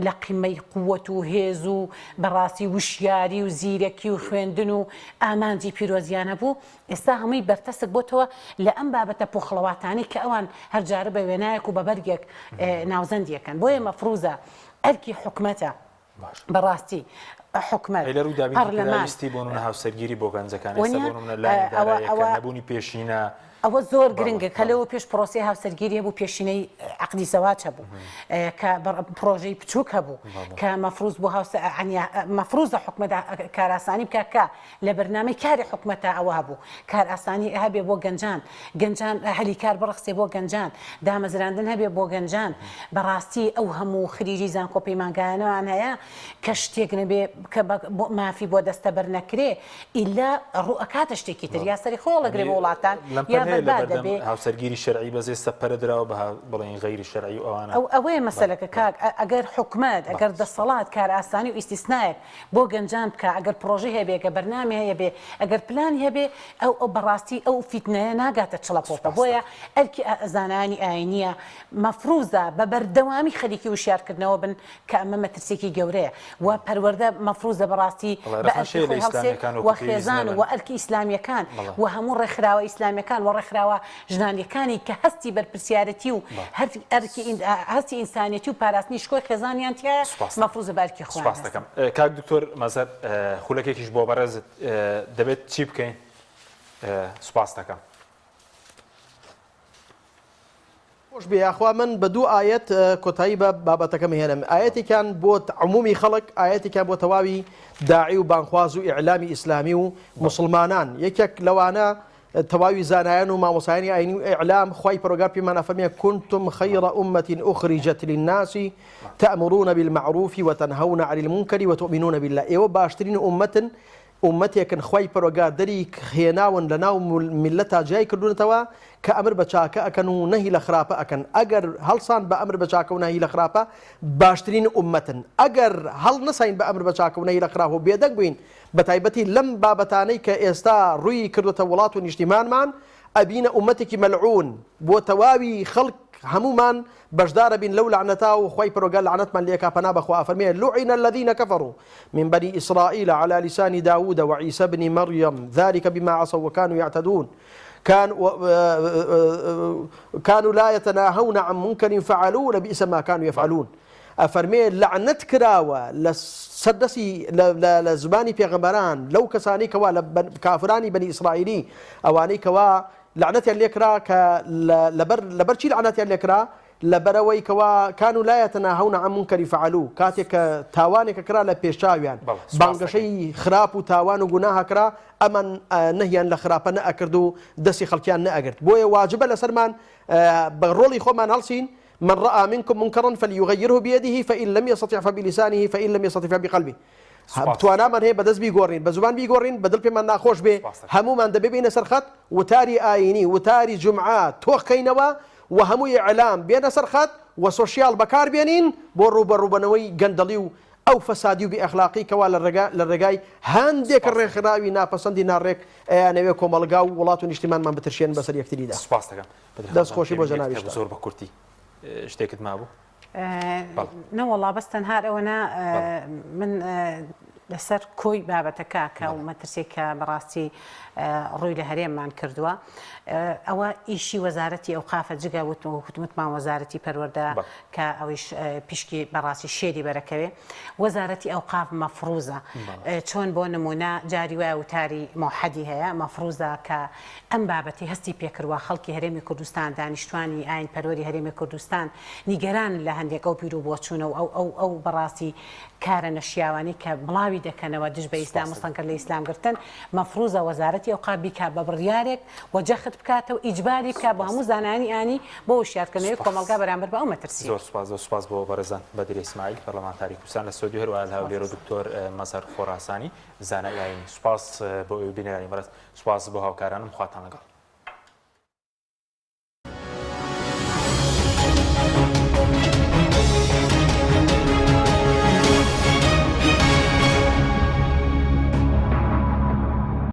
لە قیمەی قوت و هێز و بەڕاستی وشیاری و زیرەکی و خوێندن و ئامانجی پیرۆزیان هەبوو ئێستا هەمووی بەرتەسک بۆتەوە لە ئەم بابەتە پۆخڵەواتانەی کە ئەوان هەر جارە بە وێنایەک و بە بەرگێک ناوزەندی ئەکەن. بۆیە مەفروزە ئەرکی حکومەتە بەڕاستی حکومەت، ئەی لە ڕووی دابینکردنی پەرلەمان. پێداویستی بۆ نمونە هاوسەرگیری بۆ گەنجەکان ئێستا وەنیە بۆ نمونە لایەنی ئەوە داراییەکە ئەوە نەبوونی پێشینە ئەوە زۆر بەڵێ گرنگە کە بەڵێ. لەوە پێش پرۆسەی هاوسەرگیری هەبوو پێشینەی عەقدی زەواج هەبوو کە پرۆژەی بچووک هەبوو بەڵێ. کە مەفروز بۆ هاوسە عەنی مەفروزە حکومەت کارئاسانی بکا کە لە بەرنامەی کاری حکومەتا ئەوە هەبوو کارئاسانی هەبێ بۆ گەنجان، گەنجان هەلی کار بڕەخسێ بۆ گەنجان، دامەزراندن هەبێ بۆ گەنجان، بەڕاستی ئەو هەموو خریجی زانکۆ پەیمانگایانەمان هەیە کە شتێک نەبێ کە بە مافی بۆ دەستەبەر نەکرێ ئیلا ڕوو ئەکاتە شتێکی تر یا سەری خۆی هەڵەگرێ بۆ وڵاتان یا لەمپەر هەیە بەرباد لەبەردەم دەبێ. هاوسەرگیری شەرعی بەس ئێستا پەرە دراوە بە بڵێین غەیری شەرعی و ئەوانە. ئەو ئەوەیە مەسەلەکە کاک ئەگەر حکومەت ئەگەر دەسەڵات کارئاسانی و ئیستیسنایەک بۆ گەنجان بکا ئەگەر پڕۆژەی هەبێ ئەگەر بەرنامەی هەبێ ئەگەر پلانی هەبێ ئەو ئەو بەڕاستی ئەو فیتنەیە ناگاتە چڵەپۆپە بۆیە ئەرکی زانایانی ئاینیە مەفروزە بە بەردەوامی خەریکی وشیارکردنەوە بن کە ئەمە مەترسیەکی گەورەیە و پەروەردە مەفروزە بەڕاستی بە ئەرکی خۆی هەڵسێ و خێزان و ئەرکی ئیسلامیەکان و هەموو ڕێکخراوە ئیسلامیەکان و ڕێکخراوە ژنانیەکانی کە هەستی بەرپرسیارەتی و ئەرکی هەستی ئینسانیەتی و پاراستنی شکۆی خێزانیان تیایە مەفروزە بە ئەرکی خۆیان سوپاست هەستن. دەکەم کاک دکتۆر مەزهەر خولەکێکیش بۆ بەڕێزت دەبێت چی بکەین سوپاست دەکەم. خۆش بێ یاخوا من بە دوو ئایەت کۆتایی بە بابەتەکەم هێنم ئایەتێکیان بۆ عمومی خەڵک ئایەتێکیان بۆ تەواوی داعی و بانخواز و ئیعلامی ئیسلامی و موسڵمانان یەکێک لەوانە تەواوی زانایان و مامۆسایانی ئاینی و ئیعلام خوای پەروەردگار پێمان ئەفەرمێ کنتم خیر امة اخرجت للناس تأمرون بالمعروف وتنهون عن المنکر وتؤمنون بالله ئێوە باشترین ئومەتن ئومەتێکن خوای پەروەردگار دەری هێناون لە ناو میللەتا جیای کردونەتەوە کە ئەمر بە چاکە ئەکەن و نەهی لە خراپە ئەکەن ئەگەر هەڵسان بە ئەمر بە چاکە و نەهی لە خراپە باشترین ئومەتن ئەگەر هەڵنەساین بە ئەمر بە چاکە و نەهی لە خراپە و بێدەنگ بووین بە تایبەتی لەم بابەتانەی کە ئێستا ڕووی کردوەتە وڵات و نیشتیمانمان ئەبینە ئومەتێکی مەلعون بۆ تەواوی خەڵک هەموومان بەشدارەبین لەو لەعنەتە و خوای پەروەردگار لەعنەتمان لێکا پەنا بەخوا ئەفەرمێ لعن الذین کفروا من بنی اسرائیل علی لسان داود وعیسی بن مریم ذلک بما عصوا وکانوا یعتدون كانوا لا يتناهون عن منكر فعلوه لبئس ما كانوا يفعلون ئەفەرمێ لەعنەت کراوە لە سەر دەستی لە زمانی پێغەمبەران لەو کەسانەی کەوا لە کافرانی بەنی ئیسرائیلی ئەوانەی کەوا لەعنەتیان لێکرا کە لەبەر لەبەر چی لەعنەتیان لێکرا لەبەرئەوەی کەوا کانوا لا یتناهون عن منکر فعلوه کاتێک کە تاوانێک کرا لە پێشچاویان بانگەشەی خراپ و تاوان و گوناهە کرا ئەمان نەهیان لە خراپە نەئەکرد و دەستی خەڵکیان نەئەگرت بۆیە واجبە لەسەرمان بە ڕۆڵی خۆمان هەڵسین من رأى منكم منكرا فليغيره بيده فإن لم يستطع فبلسانه فإن لم يستطع فبقلبه توانامان هەیە بەدەست بیگۆڕین بە زبان بیگۆڕین بە دڵ پێمان ناخۆش بێ هەمومان دەبێ بینە سەر خەت وتاری ئاینی وتاری جومعە تۆخکەینەوە و هەموو ئیعلام بێنە سەر خەت و سۆشیاڵ بەکار بێنین بۆ ڕووبەڕووبەنەوەی گەندەڵی و ئەو فەسادی و بێ ئەخلاقی کەوا لە ڕێگا لە ڕێگای هەندێک ڕێکخراوی ناپەسەندی ناڕێک ئەیانەوێ کۆمەڵگا و وڵات و نیشتیمانمان بترشێنن بەسەر یەکتریدا. سوپاست دەکەم. دەست خۆشی بۆ جەنابیشتان. زۆر بە کورتی شتێکت مابوو؟ نەوەڵا بەس تەنها ئەوەنە من لەسەر کۆی بابەتەکە کە و مەترسیەک کە بەڕاستی ڕووی لە هەرێممان کردووە ئەوە ئیشی وەزارەتی ئەوقافە جگە وتمتمان وەزارەتی پەروەردە کە ئەویش پیشکی بەڕاستی شێری بەرەکەوێ وەزارەتی ئەوقاف مەفروزە چۆن بۆ نمونە جاری وایە وتاری مۆحەدی هەیە مەفروزە کە ئەم بابەتی هەستی پێکردوە خەڵکی هەرێمی کوردستان دانیشتوانی ئاین پەروەری هەرێمی کوردستان نیگەرانن لە هەندێک ئەو بیرو بۆچوونە و ئەو ئەو ئەو بەڕاستی کارە نەشیاوانەی کە بڵاوی دەکەنەوە دژ بە ئیسلام و سەنگەر لە ئیسلام گرتن مەفروزە وەزارەتی ئەوقاف بیکا بە بڕیارێک و جەخت بکاتەوە ئیجباری بکا بۆ هەموو زانایانی ئانی بۆ وشیارکردنەوەی کۆمەڵگا بەرامبەر بە ئەو مەترسیە. زۆر سوپاس زۆر سوپاس بۆ بەڕێزان بەدری ئیسماعیل پەرلەمانتاری کوردستان لە سوێد و هەروەها لە هەولێر و دکتۆر مەزهەر خۆراسانی زانای ئاینی سوپاس بۆ ئێوەی بینەرانی بەڕێز سوپاس بۆ هاوکارانم خواتان لەگەڵ.